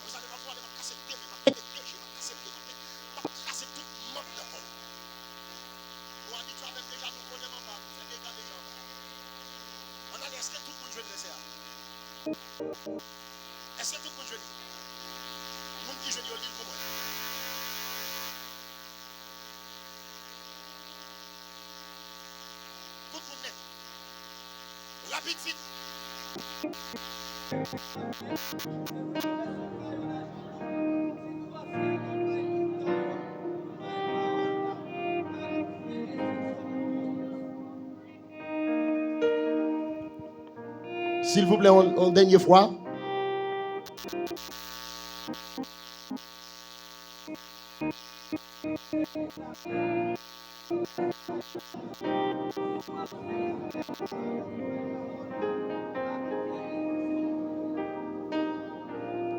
Konsa devan twa, devan kase de men, m ap pete de je, m ap kase pye, m ap pete, m ap kase tout manm nan kò w. Nou abitye avè m deja, nou konnen manman fè dega deja anba. Ann ale, èske tout moun jwenn vèsè a? Èske tout moun jwenn li? Moun ki jwenn yo, li l pou mwen. Tout moun nèt. Rapid, vit. Silvouplè, yon, yon dènye fwa.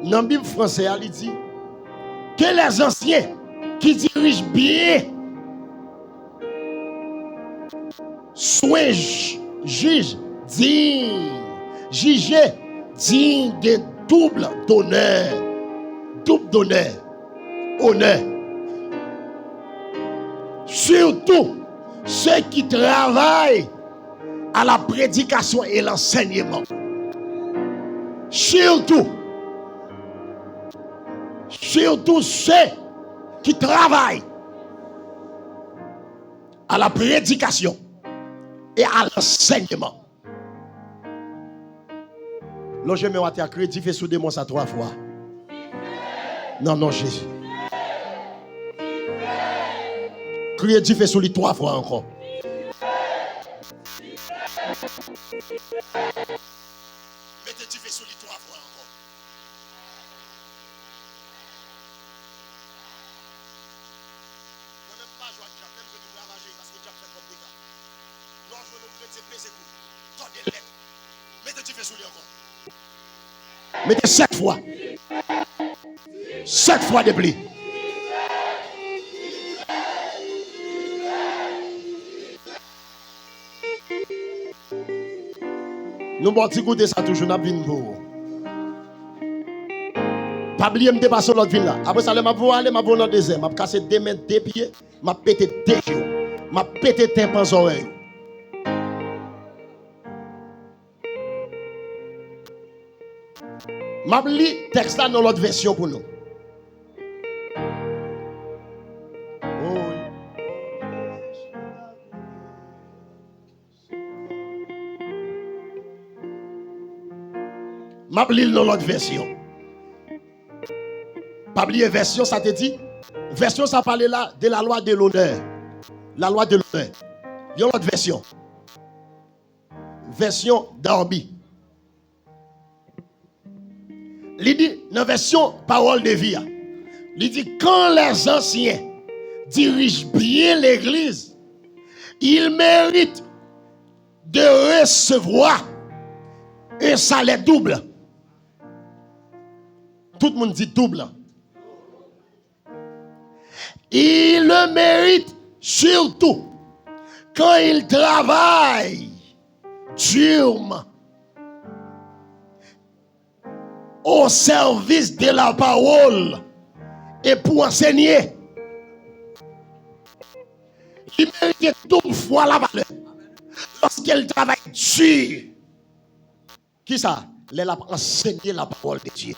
Nan Bib franse a, li di, que les anciens qui dirigent bien soient ju-, juges dignes, jije dignes de double d'honneur, double d'honneur, honneur. Surtout ceux qui travaillent à la prédication et l'enseignement. Surtout, surtout ceux qui travaillent à la prédication et à l'enseignement. Lonje men w atè a, kriye dife sou demon sa twa fwa. Nan non Jezi. Kriye dife sou li twa fwa ankò. Mete dife sou li twa fwa ankò. Mwen menm m pa jwe ak dyab, menm jwe ki ravaje paske dyab fè twòp dega. Lè w jwenn yon kretyen peze kou, tòde lèt, mete dife sou li ankò. Mete sèt fwa. Sèt fwa de pli. Nou ba w ti goute sa toujou, n ap vin pou ou. Pa bliye m te pase w lòt vil la. Apre sa, lè m ap voye w ale, m ap voye w nan dezè. M ap kase de men, de pye, m ap pete de je w. M ap pete tenpan zòrèy ou. M ap li tèks la nan lòt vèsyon pou nou. M ap li l nan lòt vèsyon. Pa bliye vèsyon sa te di. Vèsyon sa pale la de la loi de l'honneur. La loi de l'honneur. Yon lòt vèsyon. Vèsyon Darby. Li di, nan vèsyon Parole de Vie a, li di, quand les anciens dirigent bien l'église, ils méritent de recevoir un salaire double. Tout moun di double. Il le mérite surtout quand il travaille durement au service de la parole et pour enseigner. Li merite doub fwa lavalè lòske l travay di. Kisa? Lè l ap ansenye lapawòl de Dye,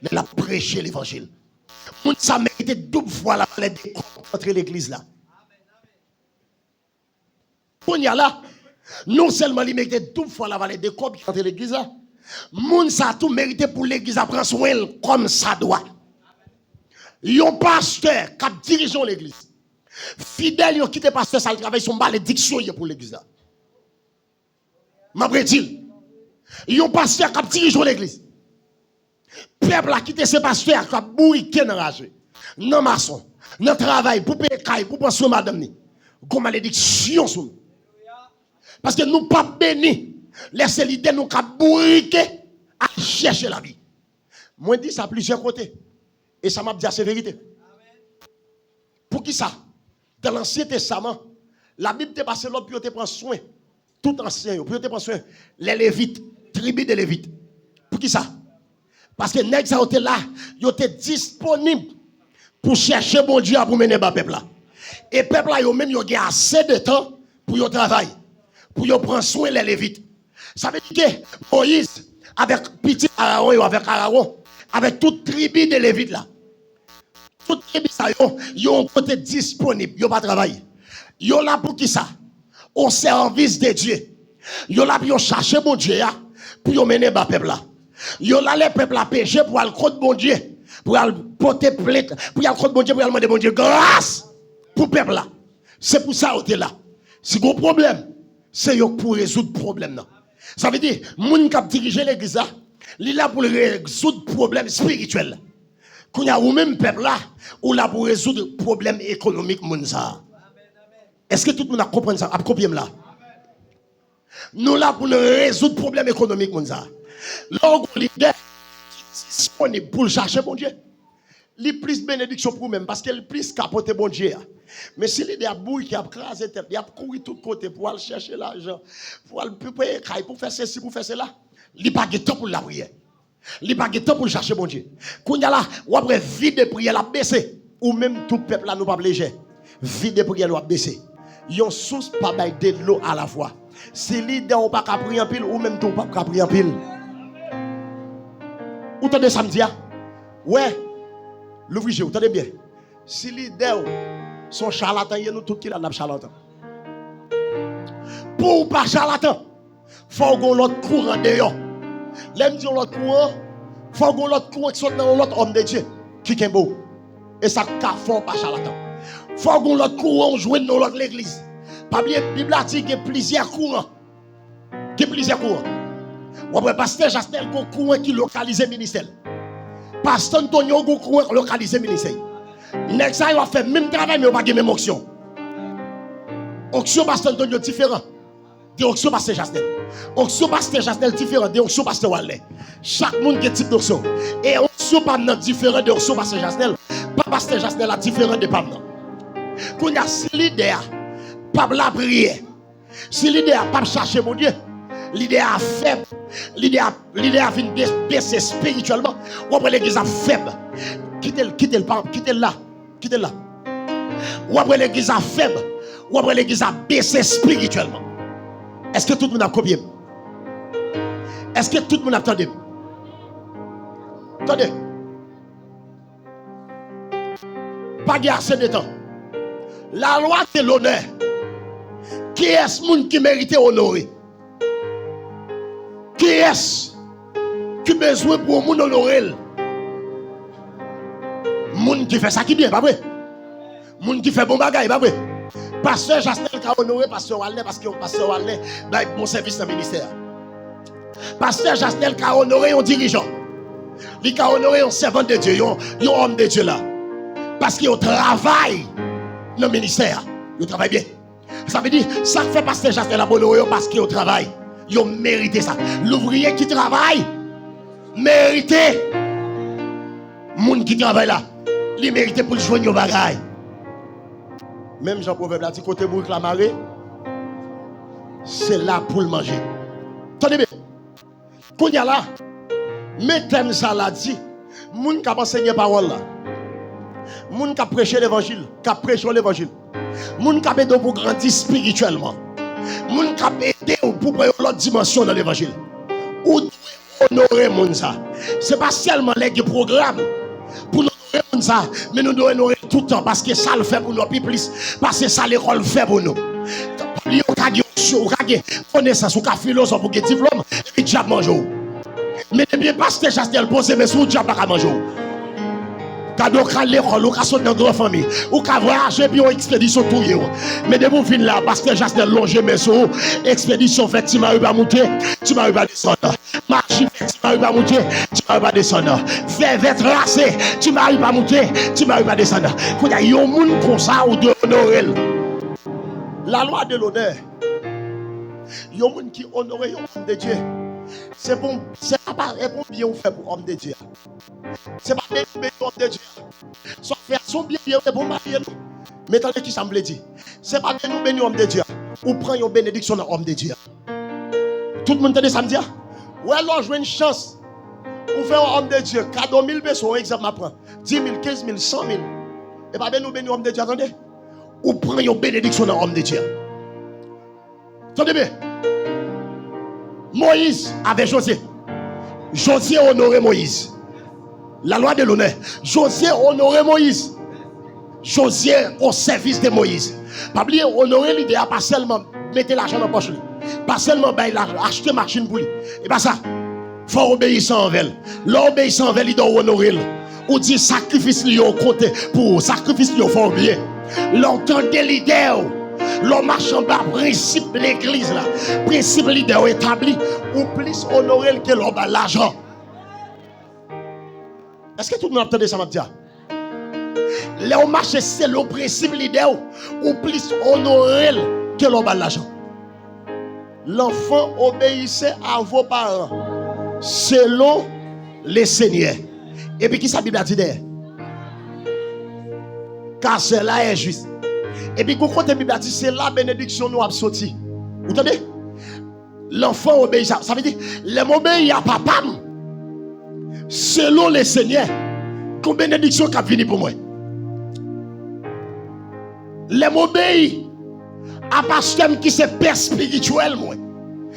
lè l ap preche levanjil. Moun sa merite doub fwa lavalè de kòb ki antre legliz la. Kounye a la, non sèlman li merite doub fwa lavalè de kòb ki antre legliz la, moun sa tou merite pou legliz la pran swen l kòmsadwa. Yon pastè k ap dirije yon legliz, fidèl yo kite pastè sa al travay, se yon malediksyon ye pou legliz la. M ap redi l. Yon pastè k ap dirije yon legliz, pèp la kite se pastè a k ap bourike nan raje, nan mason, nan travay pou peye kay, pou pran swen madanm ni. Gon malediksyon sou nou. Paske nou p ap beni lè se lidè nou k ap bourike al chèche lavi. Mwen di sa plizyè kote. E sa m ap di a se verite. Poukisa? Dan Lansyen Testaman, Labib te pase lòd pou yo te pran swen tout ansyen yo, pou yo te pran swen lè Levit, tribi de Levit. Poukisa? Paske nèg sa yo te la, yo te disponib pou chèche Bondye a pou mennen ba pèp la. E pèp la yo menm yo gen ase de tan pou yo travay, pou yo pran swen lè Levit. Sa vle di ke Moyiz avèk pitit Arawon yo, avèk Arawon, avèk tout tribi de Levit la, tout tribi sa yo, yo yon kote disponib, yo pa travay. Yo la pou kisa? Au service de Dieu. Yo la pou yo chache Bondye a, pou yo mennen ba pèp la. Yo la lè pèp la peche pou al kot Bondye, pou al pote plent, pou y al kot Bondye, pou y al mande Bondye gras pou pèp la. Se pou sa yo te la. Si gon pwoblèm, se yo k pou rezoud pwoblèm nan. Sa vle di, moun k ap dirije legliz la, li la pou l rezoud pwoblèm espirityèl. Kounye a, ou menm pèp la, ou la pou rezoud pwoblèm ekonomik moun sa a. Èske tout moun ap konprann sa, ap kopye m la? Nou la pou n rezoud pwoblèm ekonomik moun sa a. Lè w gen lidè ki disponib pou l chache Bondye, li plis benediksyon pou ou menm, paske li plis ka pote Bondye a. Men si lidè ap bourike, ap kraze tèt li, ap kouri tout kote pou al chèche lajan, pou al peye kay, pou fè sesi, pou fè sela, li pa gen tan pou l lapriyè. Li pa gen tan pou l chache Bondye. Kounye a la, w ap wè vi de priyè l ap bese. Ou menm tou pèp la, nou p ap lejè. Vi de priyè nou ap bese. Yon sous pa bay de dlo alafwa. Si lidè w pa ka priye anpil, ou menm tou w p ap ka priye anpil. Ou tande sa m di a? Wè, louvri je w, tande byen. Si lidè w se yon chalatan, ye nou tout ki la n ap chalatan. Pou w pa chalatan, fò w gen yon lòt kouran deyò. Lè m di yon lòt kouran, fò w gen yon lòt kouran ki sot nan yon lòt òm de Dye ki kenbe w. E sa k ka fè w pa chalatan. Fò w gen yon lòt kouran w jwenn nan yon lòt legliz. Pa bliye, Bib la di gen plizyè kouran. Gen plizyè kouran. W ap wè pastè Jasnèl gen yon kouran ki lokalize ministè l. Pastè Antonio gen yon kouran ki lokalize ministè l. Nèg sa yo ap fè menm travay, men yo pa gen menm onksyon. Onksyon pastè Antonio diferan de onksyon pastè Jasnèl. Onksyon pastè Jasnèl diferan de onksyon pastè Walnè. Chak moun gen tip donksyon. E onksyon pa m nan diferan de onksyon pastè Jasnèl. Pa pastè Jasnèl la diferan de pa m nan. Kounye a, si lidè a p ap lapriyè, si lidè a p ap chache Bondye, lidè a fèb, lidè a, lidè a vin bese espirityèlman, w ap wè legliz ap fèb. Kite l, kite l, pa, kite l la. Kite l la. W ap wè legliz la fèb. W ap wè legliz la bese espirityèlman. Èske tout moun ap kopye m? Èske tout moun ap tande m? Tande. Pa gen ase de tan. Lalwa de lonè. Kiyès moun ki merite onore? Kiyès ki bezwen pou yon moun onore l? Moun ki fè sa ki byen, pa vre? Moun ki fè bon bagay, pa vre? Pastè Jasnèl ka onore pastè Walnè paske pastè Walnè bay bon sèvis nan ministè a. Pastè Jasnèl ka onore yon dirijan. Li ka onore yon sèvant de Dye, yon, yon òm de Dye la. Paske yo travay nan ministè a. Yo travay byen. Sa vle di, sa k fè pastè Jasnèl ap onore yo, paske yo travay. Yo merite sa. Louvriye ki travay merite. Moun ki travay la, li merite pou l jwenn yon bagay. Menm jan pwovèb la di, kote bourik la mare, se la pou l manje. Tande byen. Kounye a la, men tèm sa la di, moun k ap ansenye pawòl la, moun k ap preche levanjil, k ap preche yon levanjil, moun k ap ede w pou grandi espirityèlman, moun k ap ede w pou pran yon lòt dimansyon nan levanjil, ou dwe onore moun sa. Se pa sèlman lè gen pwogram pou nou onore moun sa, men nou dwe onore l tout tan, paske sa l fè pou nou pi plis pase sa lekòl fè pou nou. Pa bliye, ou ka gen onksyon, ou ka gen konesans, ou ka filozòf, ou gen diplòm, epi dyab manje w. Men depi pastè Jasnèl poze men sou ou, dyab pa ka manje w. Gade, ou ka lekòl, ou ka sot nan gran fanmi, ou ka vwayaje epi yon ekspedisyon touye w. Men depi w vin la, pastè Jasnèl lonje men sou ou, ekspedisyon fèt, ti mari pa moute, ti mari pa desann. Maji fè ti mari pa moute, ti mari pa desann. Vèvè trase, ti mari pa moute, ti mari pa desann. Kounye a, yon moun konsa, ou dwe onore l. Lalwa de lonè. Yon moun ki onore yon òm de Dye, se bon, se pa, pa, e bon byen ou fè pou òm de Dye a. Se pa beni ou beni òm de Dye a. Sa w fè a, se yon byen, byen, e bon marye nou. Men tande ki sa m vle di. Se pa beni ou beni òm de Dye a. Ou pran yon benediksyon nan òm de Dye a. Tout moun tande sa m di a? Wè, lè w jwenn chans, ou fè yon òm de Dye kado mil peso, yon egzanp m ap pran, di mil, kenz mil, san mil. E pa beni ou beni òm de Dye a, tande. Ou pran yon benediksyon nan òm de Dye a. Tande byen. Moyiz avè Jozye. Jozye onore Moyiz. Lalwa de lonè. Jozye onore Moyiz. Jozye o sèvis de Moyiz. Pa bliye, onore lidè a pa sèlman mete lajan nan pòch li. Pa sèlman bay lajan, achte machin pou li. E pa sa. Fò w obeyisan anvè l. Lè w obeyisan anvè lidè w, ou onore l. Ou di sakrifis li yo konte pou ou. Sakrifis li yo fè w byen. Lè w tande lidè w, Lè w mache anba prensip legliz la, prensip lidè w etabli, ou plis onore l ke lè w ba l lajan. Èske tout moun ap tande sa m ap di a? Lè w mache selon prensip lidè w, ou plis onore l ke lè w ba l lajan. L'enfant, obéissez à vos parents selon le Seigneur. Epi ki sa Bib la di dèyè? Car cela est juste. Epi gon kote Bib la di se la benediksyon nou ap soti. Ou tande? L'enfant obéit. Sa, sa vle di, lè m obeyi a papa m, selon le Seigneur, gon benediksyon k ap vini pou mwen. Lè m obeyi a pastè m ki se pè espirityèl mwen,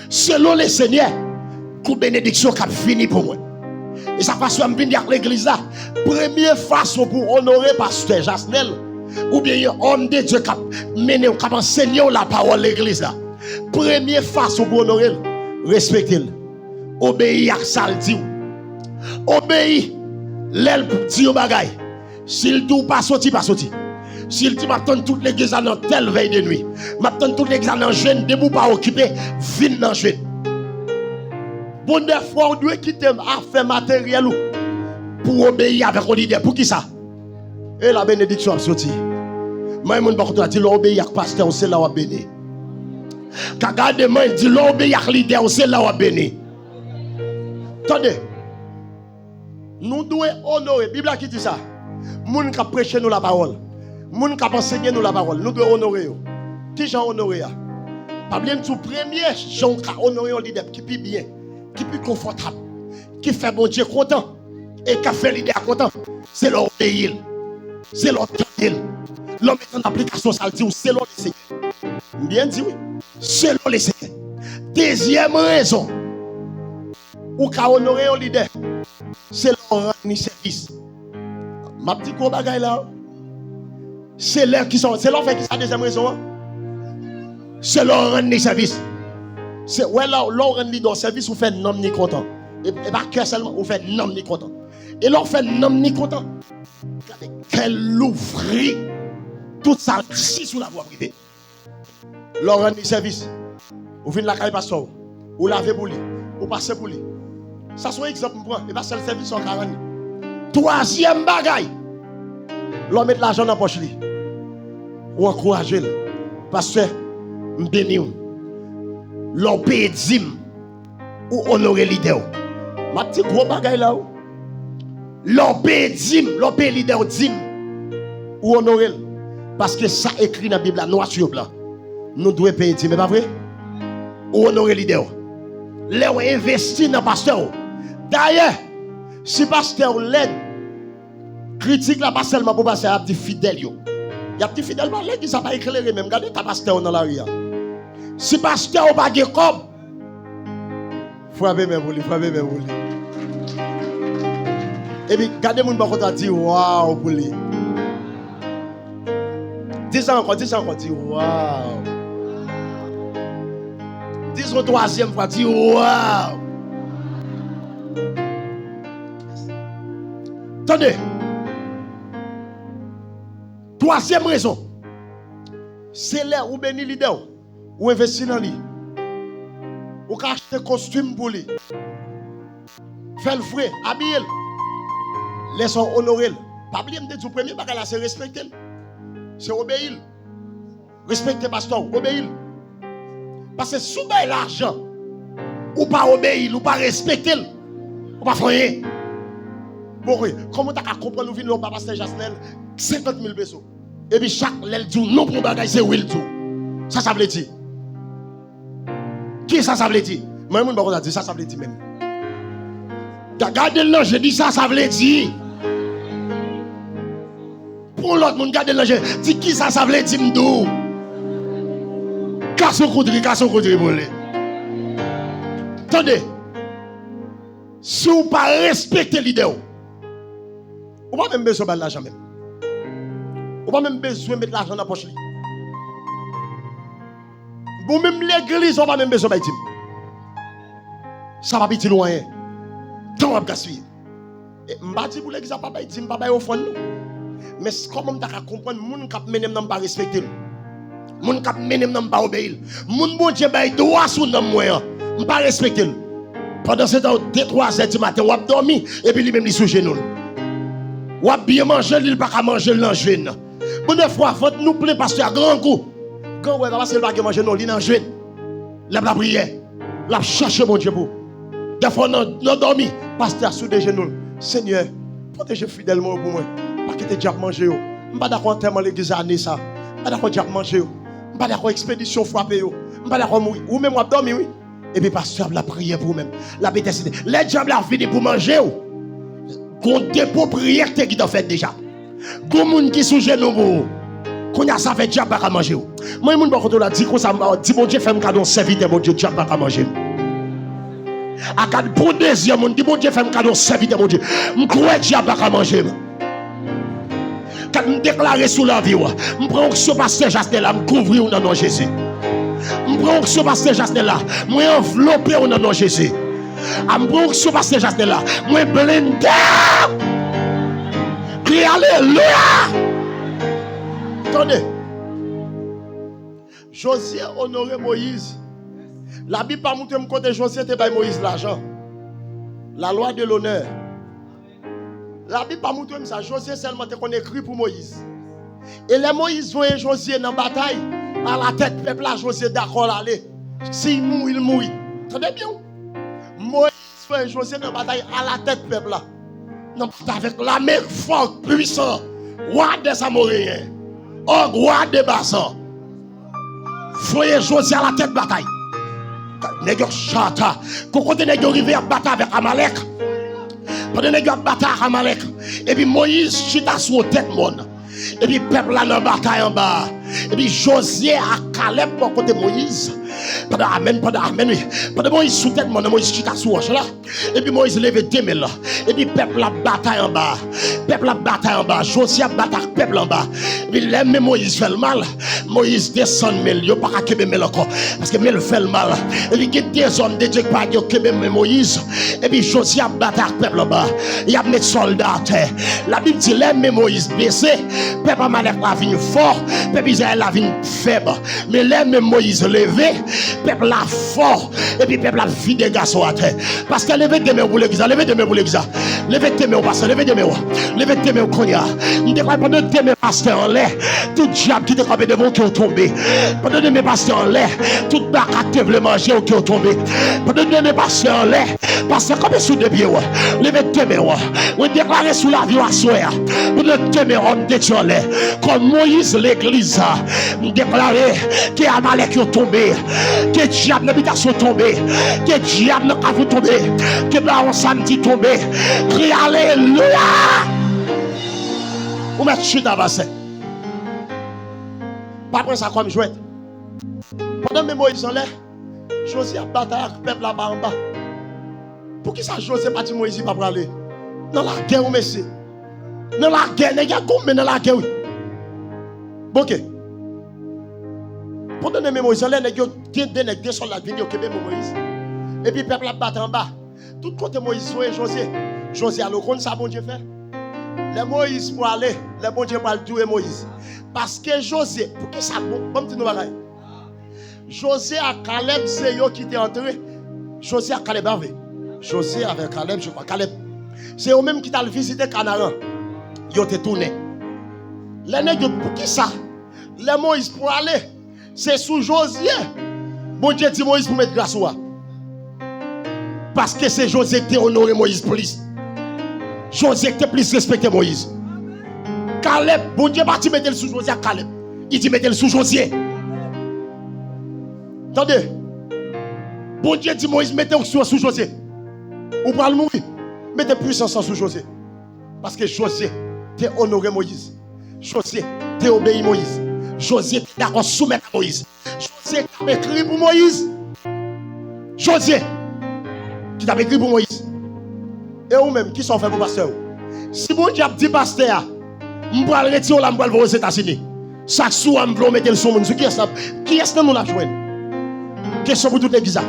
selon le Seigneur, gon benediksyon k ap vini pou mwen. E sa pastè m vin di ak legliz la, premye fason pou w onore pastè Jasnèl, oubyen yon òm de Dye k ap mennen w, k ap ansenye w lapawòl legliz la, premye fason pou w onore l, respekte l. Obeyi ak sa l di w. Obeyi lè l di yon bagay. Si l di w pa soti, pa soti. Si l di m ap tann tout legliz la nan tèl vèy de nwi, m ap tann tout legliz la nan jèn, depi w pa okipe, vin nan jèn. Bon, dèfwa w dwe kite afè materyèl ou pou w obeyi avèk yon lidè. Poukisa? E la benediksyon ap soti. Mwen, moun bò kote w la, di lè w obeyi ak pastè w, se la w ap beni. Ka gade mwen, di lè w obeyi ak lidè w, se la w ap beni. Tande. Nou dwe onore. Bib la ki di sa. Moun k ap preche nou lapawòl. Moun k ap ansenye nou lapawòl. Nou dwe onore yo. Ki jan onore a? Pa bliye m di w premye jan w ka onore yon lidè ki pi byen, ki pi konfòtab, ki fè Bondye kontan, e k ap fè lidè a kontan, se lè w obeyi l. Se lè w tande l. Lè w mete an aplikasyon sa l di w, selon Lesenyè. M byen di wi. Selon Lesenyè. Dezyèm rezon ou ka onore yon lidè, se lè w rann li sèvis. M ap di gwo bagay la. Se lè ki sa, se lè w fè ki sa dezyèm rezon an? Se lè w rann li sèvis. Se, wè, lè, lè w rann lidè w sèvis, ou fè nanm li kontan. E, e pa kè sèlman, ou fè nanm li kontan. E lè w fè nanm li kontan, gade kè l louvri, tout sa l di sou la pou w ap rive. Lè w rann li sèvis, ou vin lakay pastè w, ou lave pou li, ou pase pou li. Sa se yon egzanp m pran, e pa sèl sèvis sa w ka rann li. Twazyèm bagay, lè w met lajan nan pòch li, ou ankouraje l. Pastè, m beni w. Lè w peye dim, ou onore lidè w. M ap di gwo bagay la wi. Lè w peye dim, lè w peye lidè w dim, ou onore l. Paske sa ekri nan Bib la, nwa sou blan. Nou dwe peye dim, e pa vre? Ou onore lidè w. Lè w envesti nan pastè w. Dayè, si pastè w lèd, kritik la pa sèlman pou pastè, y ap di fidèl yo. Y ap di fidèl pa lèd, sa pa eklere menm. Gade ta pastè w nan lari a. Si pastè w pa gen kòb, frape men pou li, frape men pou li. Epi gade moun bò kote a, di waw pou li. Di sa ankò, di sa ankò, di waw. Di sa yon twazyèm fwa, di waw. Tande. Twazyèm rezon, se lè ou beni lidè w, ou envesti nan li. Ou ka achte kostim pou li. Fè l vre, abiye l. Lè sa w onore l. Pa bliye m te di w premye bagay la se respekte l. Se obeyi l. Respekte pastè w, obeyi l. Paske si w bay lajan, ou pa obeyi l, ou pa respekte l, ou pa fè anyen. Bon, wi, kòman w ta ka konprann ou vin wè pastè Jasnèl senkant mil peso? Epi chak lè l di w non pou yon bagay, se wi l di w. Sa sa vle di? Kisa sa vle di? Mwen, moun bò kote a di sa sa vle di menm. Ga-, gade l nan je, di sa sa vle di. Pou lòt moun gade l nan je, di kisa sa vle di m di w. Kase yon kout ri, kase yon kout ri pou li. Tande, si w pa respekte lidè w, ou pa menm bezwen ba l lajan menm. Ou pa menm bezwen met lajan nan pòch li. Bon, menm legliz, ou pa menm bezwen bay dim. Sa p ap itil ou anyen. Tan w ap gaspiye. E, m pa di pou legliz la pa bay dim, pa bay ofrann, non. Men s-, kòman m ta ka konprann moun k ap mennen m nan m pa respekte l? Moun k ap mennen m nan, m pa obeyi l. Moun Bondye bay dwa sou nanm mwen an, m pa respekte l. Pandan se tan, de, twa zè di maten, w ap dòmi, epi li menm li sou jenou l. W ap byen manje, li, li pa ka manje, l nan jèn. Bon, dèfwa, vant nou plen, pastè a grangou. Grangou, e pa paske l pa gen manje, non, li nan jèn. L ap lapriyè. L ap chache Bondye pou ou. Dèfwa nan, nan dòmi, pastè a sou de jenou l. Senyè, pwoteje fidèl mwen yo pou mwen. Pa kite dyab manje yo. M pa dakò antèman legliz la ane sa. M pa dakò dyab manje yo. M pa dakò ekspedisyon frape yo. M pa dakò mouri. Ou menm w ap dòmi, wi. Epi pastè a ap lapriyè pou ou menm. L ap entèsede. Lè dyab la vini pou manje w, gon depo priyè ki te gentan fèt deja. Gon moun ki sou jenou pou ou. Kounye a sa fè dyab pa ka manje w. Mwen, moun bò kote w la, di konsa, di, Bondye fè m kado yon sèvitè Bondye, dyab pa ka manje m. Akad pran dezye moun, di, Bondye fè m kado yon sèvitè Bondye. M kwè dyab pa ka manje m. Kad m deklare sou lavi w, m pran onksyon pastè Jasnè la, m kouvri w nan non Jezi. M pran onksyon pastè Jasnè la, mwen anvlope w nan non Jezi. A m pran onksyon pastè Jasnè la, mwen blende w. Kriye alelouya! Tande. Jozye onore Moyiz. Labib pa montre m kote Jozye te bay Moyiz lajan. La loi de l'honneur. Labib pa montre m sa. Jozye sèlman te konn ekri pou Moyiz. E lè Moyiz voye Jozye nan batay, alatèt pèp la, Jozye dakò l ale. Si l mouri, l mouri. Tande byen, wi. Moyiz voye Jozye nan batay alatèt pèp la. Nan batay avèk lame fò, pwisan, wa dèz Amoreyen, Òg, wa de Bazan. Voye Jozye alatèt batay. Nèg yo chata. Kou kote nèg yo rive, y ap batay avèk Amalèk. Pandan nèg yo ap batay ak Amalèk, epi Moyiz chita sou yon tèt mòn. Epi pèp la nan batay anba a. Epi Jozye ak Kalèb bò kote Moyiz. Pandan, amèn, pandan, amèn, wi. Pandan Moyiz sou tèt mòn nan, Moyiz chita sou wòch la. Epi Moyiz leve de men l. Epi pèp la ap batay anba a. Pèp la ap batay anba a. Jozye ap batay ak pèp la anba a. Epi lè men Moyiz fè l mal, Moyiz desann men l. Yo pa ka kenbe men l ankò. Paske men l fè l mal. Epi gen de zòm de Dye ki pa gen, yo kenbe men Moyiz. Epi Jozye ap batay ak pèp la anba a. Y ap met sòlda atè. Labib di lè men Moyiz bese, pèp Amalèk la vin fò, pèp Izrayèl la vin fèb. Men lè men Moyiz leve, pèp la fò, epi pèp la vide gason atè. Pastè, leve de men w pou legliz la, leve de men w pou legliz la. Leve de men w, pastè, leve de men w. Leve de men w kounye a. M deklare pandan de men pastè anlè, tout dyab ki te kanpe devan w, ke yo tonbe. Pandan de men pastè anlè, tout baka ki te vle manje w, ke yo tonbe. Pandan de men pastè anlè, pastè, kanpe sou de pye w. Leve de men w. Mwen deklare sou lavi w aswè a. Pandan de men òm de Dye anlè, kòm Moyiz legliz la, m deklare ke Amalèk yo tonbe. Ke dyab nan bitasyon tonbe. Ke dyab nan kafou tonbe. Ke bawon samdi tonbe. Kriye alelouya! Ou mèt chita, pastè. Pa pran sa kòm jwèt. Pandan men Moyiz anlè, Jozye ap batay ak pèp la pa anba. Poukisa Jozye pa di Moyiz li pa prale? Nan lagè, wi, mesye. Nan lagè, nèg yo ap goumen nan lagè, wi. Bon, oke. Pandan de men Moyiz anlè, nèg yo, gen de nèg, de sòlda vini, yo kenbe men Moyiz. Epi pèp la ap batay anba. Tout kote Moyiz voye Jozye, Jozye ale. Ou konn sa Bondye fè? Lè Moyiz prale, lè Bondye pral touye Moyiz. Paske Jozye, poukisa, bon, ban m di nou bagay. Jozye ak Kalèb se yo ki te antre. Jozye ak Kalèb, pa vre? Jozye avèk Kalèb, je crois. Kalèb. Se yo menm ki t al vizite Kanaran. Yo te tounen. Lè nèg yo, poukisa? Lè Moyiz prale, se sou Jozye Bondye di Moyiz pou met gras ou a. Paske se Jozye ki te onore Moyiz plis. Jozye ki te plis respekte Moyiz. Kalèb, Bondye pa di mete l sou Jozye ak Kalèb. Li di mete l sou Jozye. Tande. Bondye di Moyiz, mete onksyon sou Jozye. Ou pral mouri. Mete pwisans lan sou Jozye. Paske Jozye te onore Moyiz. Jozye te obeyi Moyiz. Jozye te dakò soumèt a Moyiz. Jozye k ap ekri pou Moyiz. Jozye ki t ap ekri pou Moyiz. E ou menm, kisa w fè pou pastè w? Si Bondye ap di pastè a, m pral retire w la, m pral voye w Ozetazini. Sa k sou ou a, m vle w mete l sou moun. Sou kiyès l ap, kiyès nan nou l ap jwenn? Kesyon pou tout legliz la.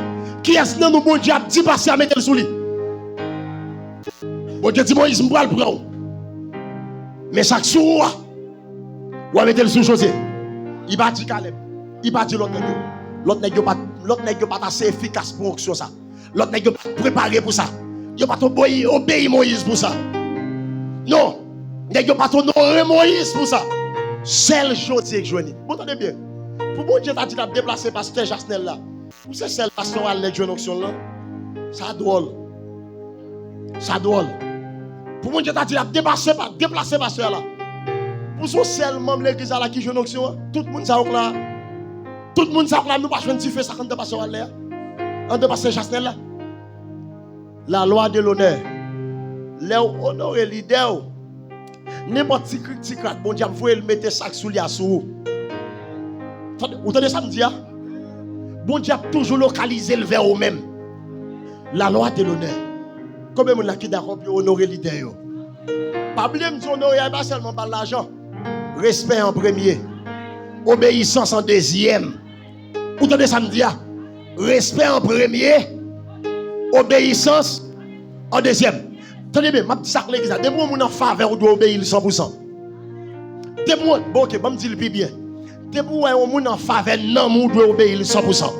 Kiyès nan nou Bondye ap di pastè a mete l sou li? Bondye di Moyiz, m pral pran w. Men sa k sou ou a, w a mete l sou Jozye. Li pa di Kalèb. Li pa di lòt nèg yo. Lòt nèg yo pa, lòt nèg yo pa t ase efikas pou onksyon sa. Lòt nèg yo pa t prepare pou sa. Yo pa t obeyi, obeyi Moyiz pou sa. Non. Nèg yo pa t onore Moyiz pou sa. Sèl Jozye k jwenn li. Bon, tande byen. Pou Bondye ta di l ap deplase pastè Jasnèl la, pou se sèl pastè Walnè k jwenn onksyon l lan, sa dwòl. Sa dwòl. Pou Bondye ta di l ap depase pa, deplase pastè a la, pou se yon sèl manm legliz la la ki jwenn onksyon an, tout moun sa yo k la, tout moun sa yo k la, nou pa jwenn dife sa k anndan pastè Walnè a, anndan pastè Jasnèl la. La lwa de lonè. Lè w onore lidè w, nenpòt ti krik ti krak, Bondye ap voye l mete sa k sou li a sou ou. Tande, ou tande sa m di a? Bondye ap toujou lokalize l vè ou menm. La lwa de lonè. Konbyen moun la ki dakò pou yo onore lidè yo? Pa bliye m di onore a, e pa sèlman ba l lajan. Respè an premye. Obeyisans an dezyèm. Ou tande sa m di a? Respè an premye, obeyisans an dezyèm. Tande byen, m ap di sa ak legliz la. Depi yon moun an favè, ou dwe obeyi l san pou san. Depi w, bon, oke, ban m di l pi byen. Depi w wè yon moun an favè nanm ou, ou dwe obeyi l san pou san.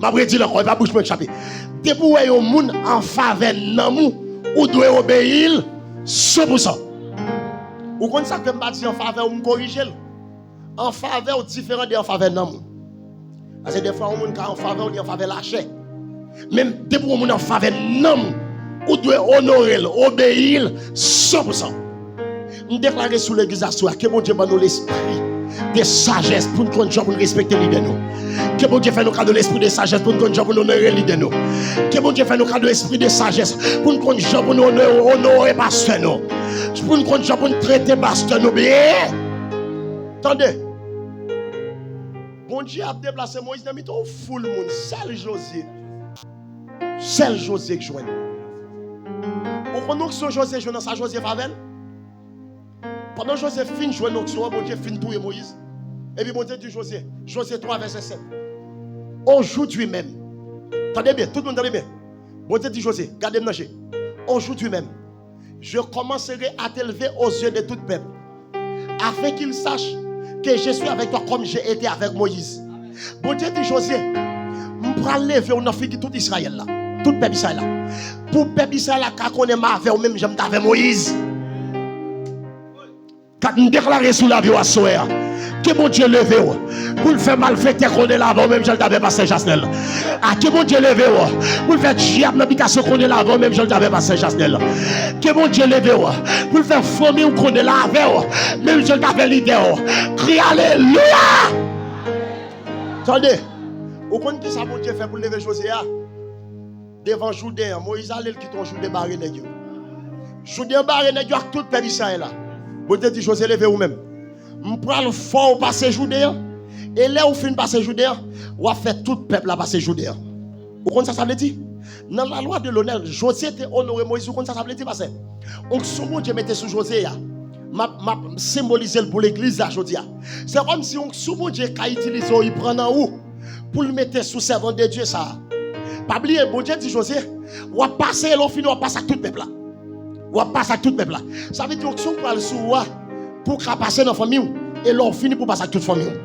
M ap redi l ankò, e pa bouch mwen k chape. Depi w wè yon moun an favè nanm ou, ou dwe obeyi l san pou san. Ou konn sa k fè m pa di an favè w, m korije l. An favè w diferan de an favè nanm ou. Paske defwa, yon moun ka an favè w, li an favè lachè. Men depi yon moun an favè nanm ou, ou dwe onore l, obeyi l san pou san. M deklare sou legliz aswè a, ke Bondye ban nou lespri de sajès pou n konn jan pou n respekte lidè nou. Ke Bondye fè nou kado lespri de sajès pou n konn jan pou n onore lidè nou. Ke Bondye fè nou kado espri de sajès pou n konn jan pou n onore, onore pastè nou. Pou n konn jan pou n trete pastè nou byen. Tande. Bondye ap deplase Moyiz nan mitan yon foul moun. Sèl Jozye. Sèl Jozye k jwenn. Ou konn onksyon Jozye jwenn nan sa Jozye fè avè l? Pandan Jozye fin jwenn onksyon an, Bondye fin touye Moyiz. Epi Bondye di Jozye, Jozye twa vèsè sèt. Aujourd'hui même. Tande byen, tout moun tande byen. Bondye di Jozye, gade m nan je. Aujourd'hui même, je commencerai à t'élever aux yeux de tout peuple, afin qu'ils sachent que je suis avec toi comme j'ai été avec Moïse. Bondye di Jozye, m pral leve w nan figi tout Izrayèl la, tout pèp Izrayèl la, pou pèp Izrayèl la ka konnen m avè w menm jan m t avè Moyiz. Kat m deklare sou lavi w aswè a, ke Bondye leve w pou l fè malfektè konnen l avè w menm jan l t avè pastè Jasnèl. A, ke Bondye leve w pou l fè dyab nan bitasyon konnen l avè w menm jan l t avè pastè Jasnèl. Ke Bondye leve w pou l fè fanmi w konnen l avè w menm jan l t avè lidè w. Kriye alelouya! Tande, ou konn ki sa Bondye fè pou l leve Jozye a? Devan Jouden an, Moyiz ale, l kite yon Jouden bare nèg yo. Jouden an bare nèg yo ak tout pèp Izrayèl la. Bondye di Jozye, leve ou menm. M pral fè w pase Jouden an. E lè ou fin pase Jouden an, w ap fè tout pèp la pase Jouden an. Ou konn sa sa vle di? Nan lalwa de lonè, Jozye te onore Moyiz. Ou konn sa sa vle di, pastè? Onksyon Bondye mete sou Jozye a, m ap, m ap senbolize l pou legliz la jodi a. Se kòmsi onksyon Bondye ka itilize w, li pran nan ou pou l mete sou sèvant de Dye sa a. Pa bliye, Bondye di Jozye, w ap pase, e lè w fini, w ap pase ak tout pèp la. W ap pase ak tout pèp la. Sa vle di onksyon k pral sou ou a, pou w ka pase nan fanmi w, e lè w fini pou w pase ak tout fanmi w.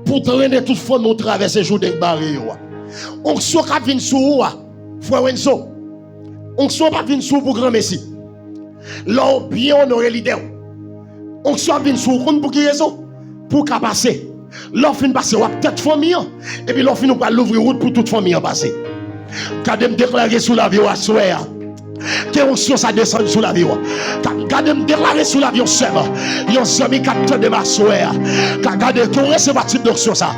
Pou w trennen tout fanmi w travèse Jouden k bare yo a. Onksyon k ap vin sou ou a, frè Renzo, onksyon an p ap vin sou ou pou granmesi. Lè w byen onore lidè w, onksyon ap vin sou ou, konn pou ki rezon? Pou w ka pase. Lè w fin pase, w ap tèt fanmi an. Epi lè w fini, w pral louvri wout pou tout fanmi an pase. Gade m deklare sou lavi w aswè a, ke onksyon sa desann sou lavi w. Ka-, gade m deklare sou lavi yon sè m, yon zanmi k ap tande m aswè a. Ka-, gade ke w resevwa tip donksyon sa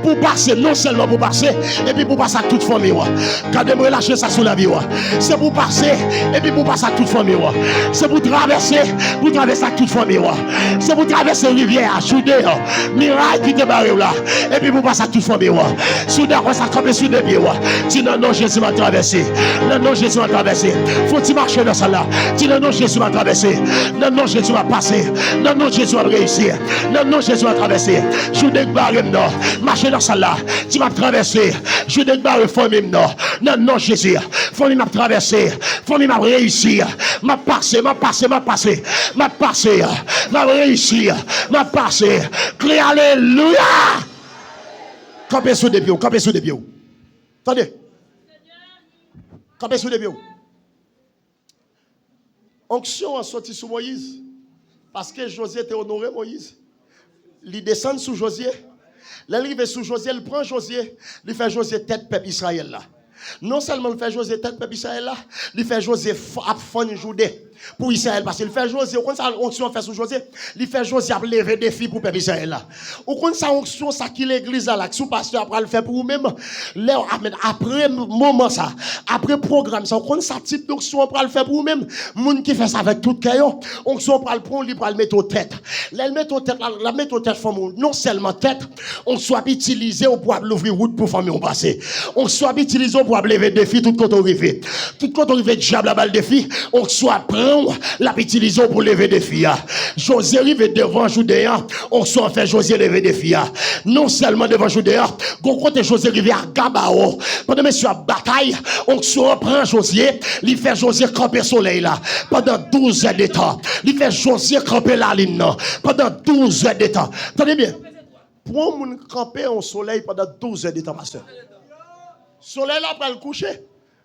pou w pase, non sèlman pou w pase, epi pou w pase ak tout fanmi w. Gade m relache sa sou lavi w. Se pou w pase, epi pou w pase ak tout fanmi w. Se pou w travèse, pou w travèse ak tout fanmi w. Se pou w travèse rivyè a, Jouden an, miray ki te bare w la, epi pou w pase ak tout fanmi w. Si w dakò sa, kanpe sou de pye w. Di, nan non Jezi, m ap travèse. Nan non Jezi, m ap travèse. Fè yon ti mache nan sal la. Di, nan non Jezi, m ap travèse. Nan non Jezi, m ap pase. Nan non Jezi, m ap reyisi. Nan non Jezi, m ap travèse. Jouden k bare m nan, mache nan sal la. Di, m ap travèse. Jouden k bare fanmi m nan, nan non Jezi. Fanmi m ap travèse. Fanmi m ap reyisi. M ap pase, m ap pase, m ap pase. M ap pase. M ap reyisi. M ap pase. Kriye alelouya! Kanpe sou de pye w, kanpe sou de pye w. Tande. Kanpe sou de pye w. Onksyon an soti sou Moyiz. Paske Jozye te onore Moyiz. Li desann sou Jozye. Lè l rive sou Jozye, l pran Jozye, li fè Jozye tèt pèp Izrayèl la. Non sèlman l fè Jozye tèt pèp Izrayèl la, li fè Jozye f- ap fann Jide pou Izrayèl pase. Li fè Jozye, ou konn sa onksyon an fè sou Jozye? Li fè Jozye ap leve defi pou pèp Izrayèl la. Ou konn sa onksyon sa ki legliz la la, ki sou pastè a pral fè pou ou menm? Lè w, amèn, apre moman sa, apre pwogram sa, ou konn sa tip donksyon an pral fè pou ou menm? Moun ki fè sa avèk tout kè yo, onksyon an pral pran w, li pral mete w tèt. Lè l mete w tèt la, l ap mete w tèt fanmi w. Non sèlman tèt, onksyon ap itilize w pou ap louvri wout pou fanmi w pase. Onksyon ap itilize w pou ap leve defi tout kote w rive. Tout kote w rive, dyab la ba l defi, onksyon ap pran w, l ap itilize w pou leve defi a. Jozye rive devan Jouden an, onksyon an fè Jozye leve defi a. Non sèlman devan Jouden an, gon kote Jozye rive a Gabaon. Pandan mesye ap batay, onksyon an pran Jozye, li fè Jozye kanpe solèy la pandan douz è de tan. Li fè Jozye kanpe lalin nan pandan douz è de tan. Tande byen. Pou yon moun kanpe yon solèy pandan douz è de tan, pastè. Solèy la pral kouche.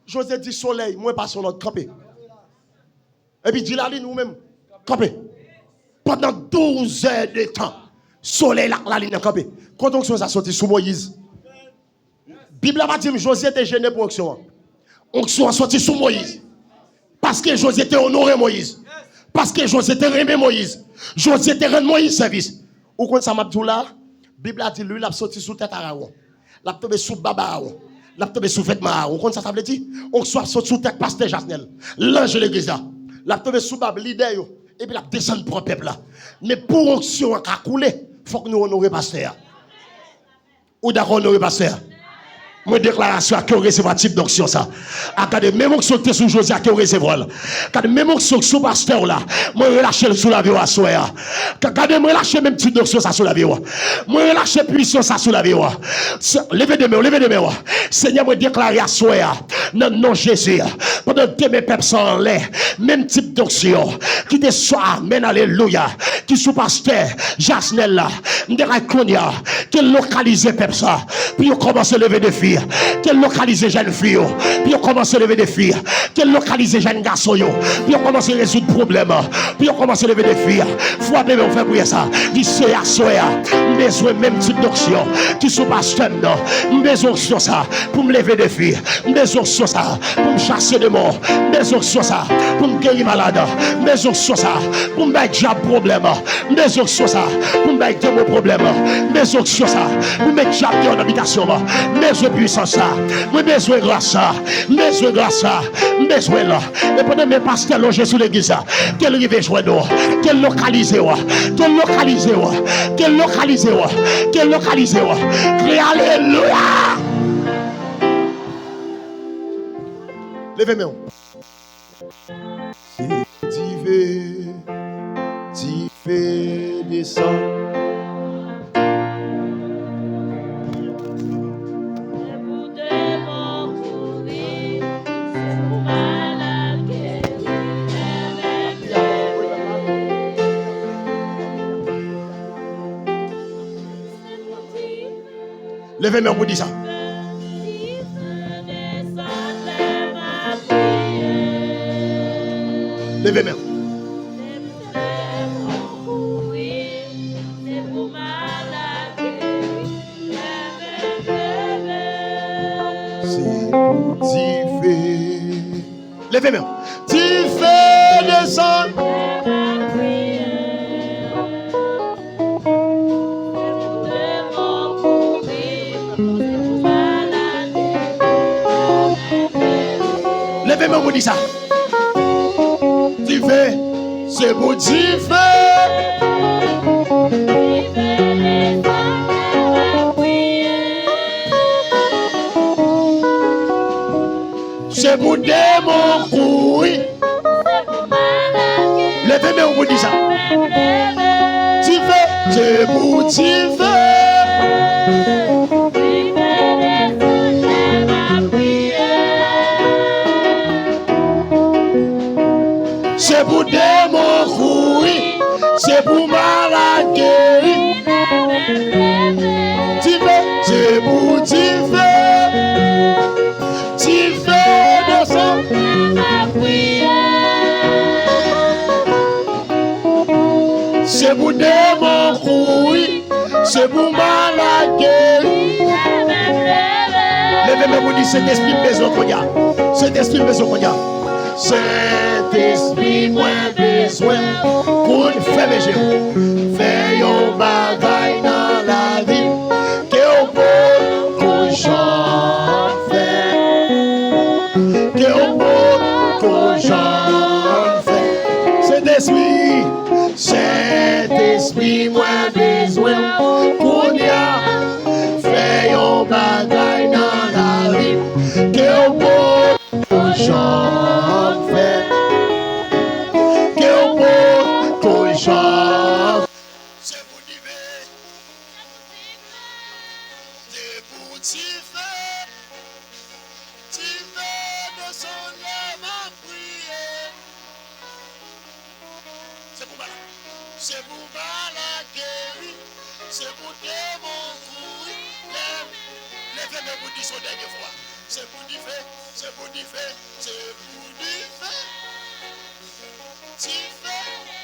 Jozye di solèy, mwen pase yon lòd, kanpe. Epi di lalin, ou menm, kanpe. Pandan douz è de tan, solèy la ak lalin nan kanpe. Kote onksyon sa soti? Sou Moyiz. Bib la pa di m Jozye te jene pou onksyon an. Onksyon an soti sou Moyiz. Paske Jozye te onore Moyiz. Paske Jozye te renmen Moyiz. Jozye te rann Moyiz sèvis. Ou konn sa m ap di w la? Bib la di lwil ap soti sou tèt Arawon. L ap tonbe sou bab Arawon. L ap tonbe sou vètman Arawon. Ou konn sa sa vle di? Onksyon ap soti sou tèt pastè Jasnèl, lanj legliz la. L ap tonbe sou bab lidè yo. Epi l ap desann pran pèp la. Men pou onksyon an ka koule, fòk nou onore pastè a. Ou dakò onore pastè a? Mwen deklare aswè a ke w resevwa tip donksyon sa. A gade menm onksyon ki te sou Jozye a, ke w resevwa l. Gade menm onksyon ki sou pastè w la. Mwen relache l sou lavi w aswè a. Ka- Gade mwen relache menm tip donksyon sa sou lavi w. Mwen relache pwisans sa sou lavi w. Se- Leve de men w, leve de men w. Senyè, mwen deklare aswè a, nan non Jezi, pandan demen pèp sa anlè, menm tip donksyon ki te sou, amèn, alelouya, ki sou pastè Jasnèl la, m deklare kounye a, ke l lokalize pèp sa, pou yo kòmanse leve defi. Ke l lokalize jèn fi yo, pou yo kòmanse leve defi. Ke l lokalize jèn gason yo, pou yo kòmanse rezoud pwoblèm, pou yo kòmanse leve defi. Frape men w, fè priyè sa. Di, Seyè, aswè a, m bezwen menm tip donksyon ki sou pastè m nan. M bezwen onksyon sa pou m leve defi. M bezwen onksyon sa pou m chase demon. M bezwen onksyon sa pou m geri malad. M bezwen onksyon sa pou m bay dyab pwoblèm. M bezwen onksyon sa pou m bay demon pwoblèm. M bezwen onksyon sa pou m met dyab deyò nan bitasyon m. M bezwen pwisans sa. Mwen bezwen gras sa. M bezwen gras sa. M bezwen l. E pandan men pastè lonje sou legliz la, ke l rive jwenn ou. Ke l lokalize w. Ke l lokalize w. Ke l lokalize w. Ke l lokalize w. Kriye alelouya! Leve men w. Dife, dife desann. Leve men w pou di sa. Leve men w. Se pou dife. Leve men w. Dife desann. Leve men w pou di sa. Dife, se pou dife. Se pou demon kouri. Leve men w pou di sa. Dife, se pou dife. Se pou demon kouri. Se pou malad geri. Dife, se pou Se pou malad geri. Leve men pou di, Sentespri, m bezwen w kounye a. Sentespri, m bezwen w kounye a. Sentespri, mwen bezwen w. Kounye a, fèmen je w. Fè yon bagay nan lavi m ke w poko janm fè. Ke w poko janm fè. Sentespri, Sentespri, mwen bezwen w kounye a. Fè yon bagay nan lavi m ke w poko janm fè. Ke w poko janm. Se pou dife. Se pou dife. Dife desann, lè m ap priye. Se pou malad. Se pou malad geri. Se pou demon kouri. Lè, leve men pou di s on dènye fwa. Se pou dife. Se pou dife. Se pou dife. Dife.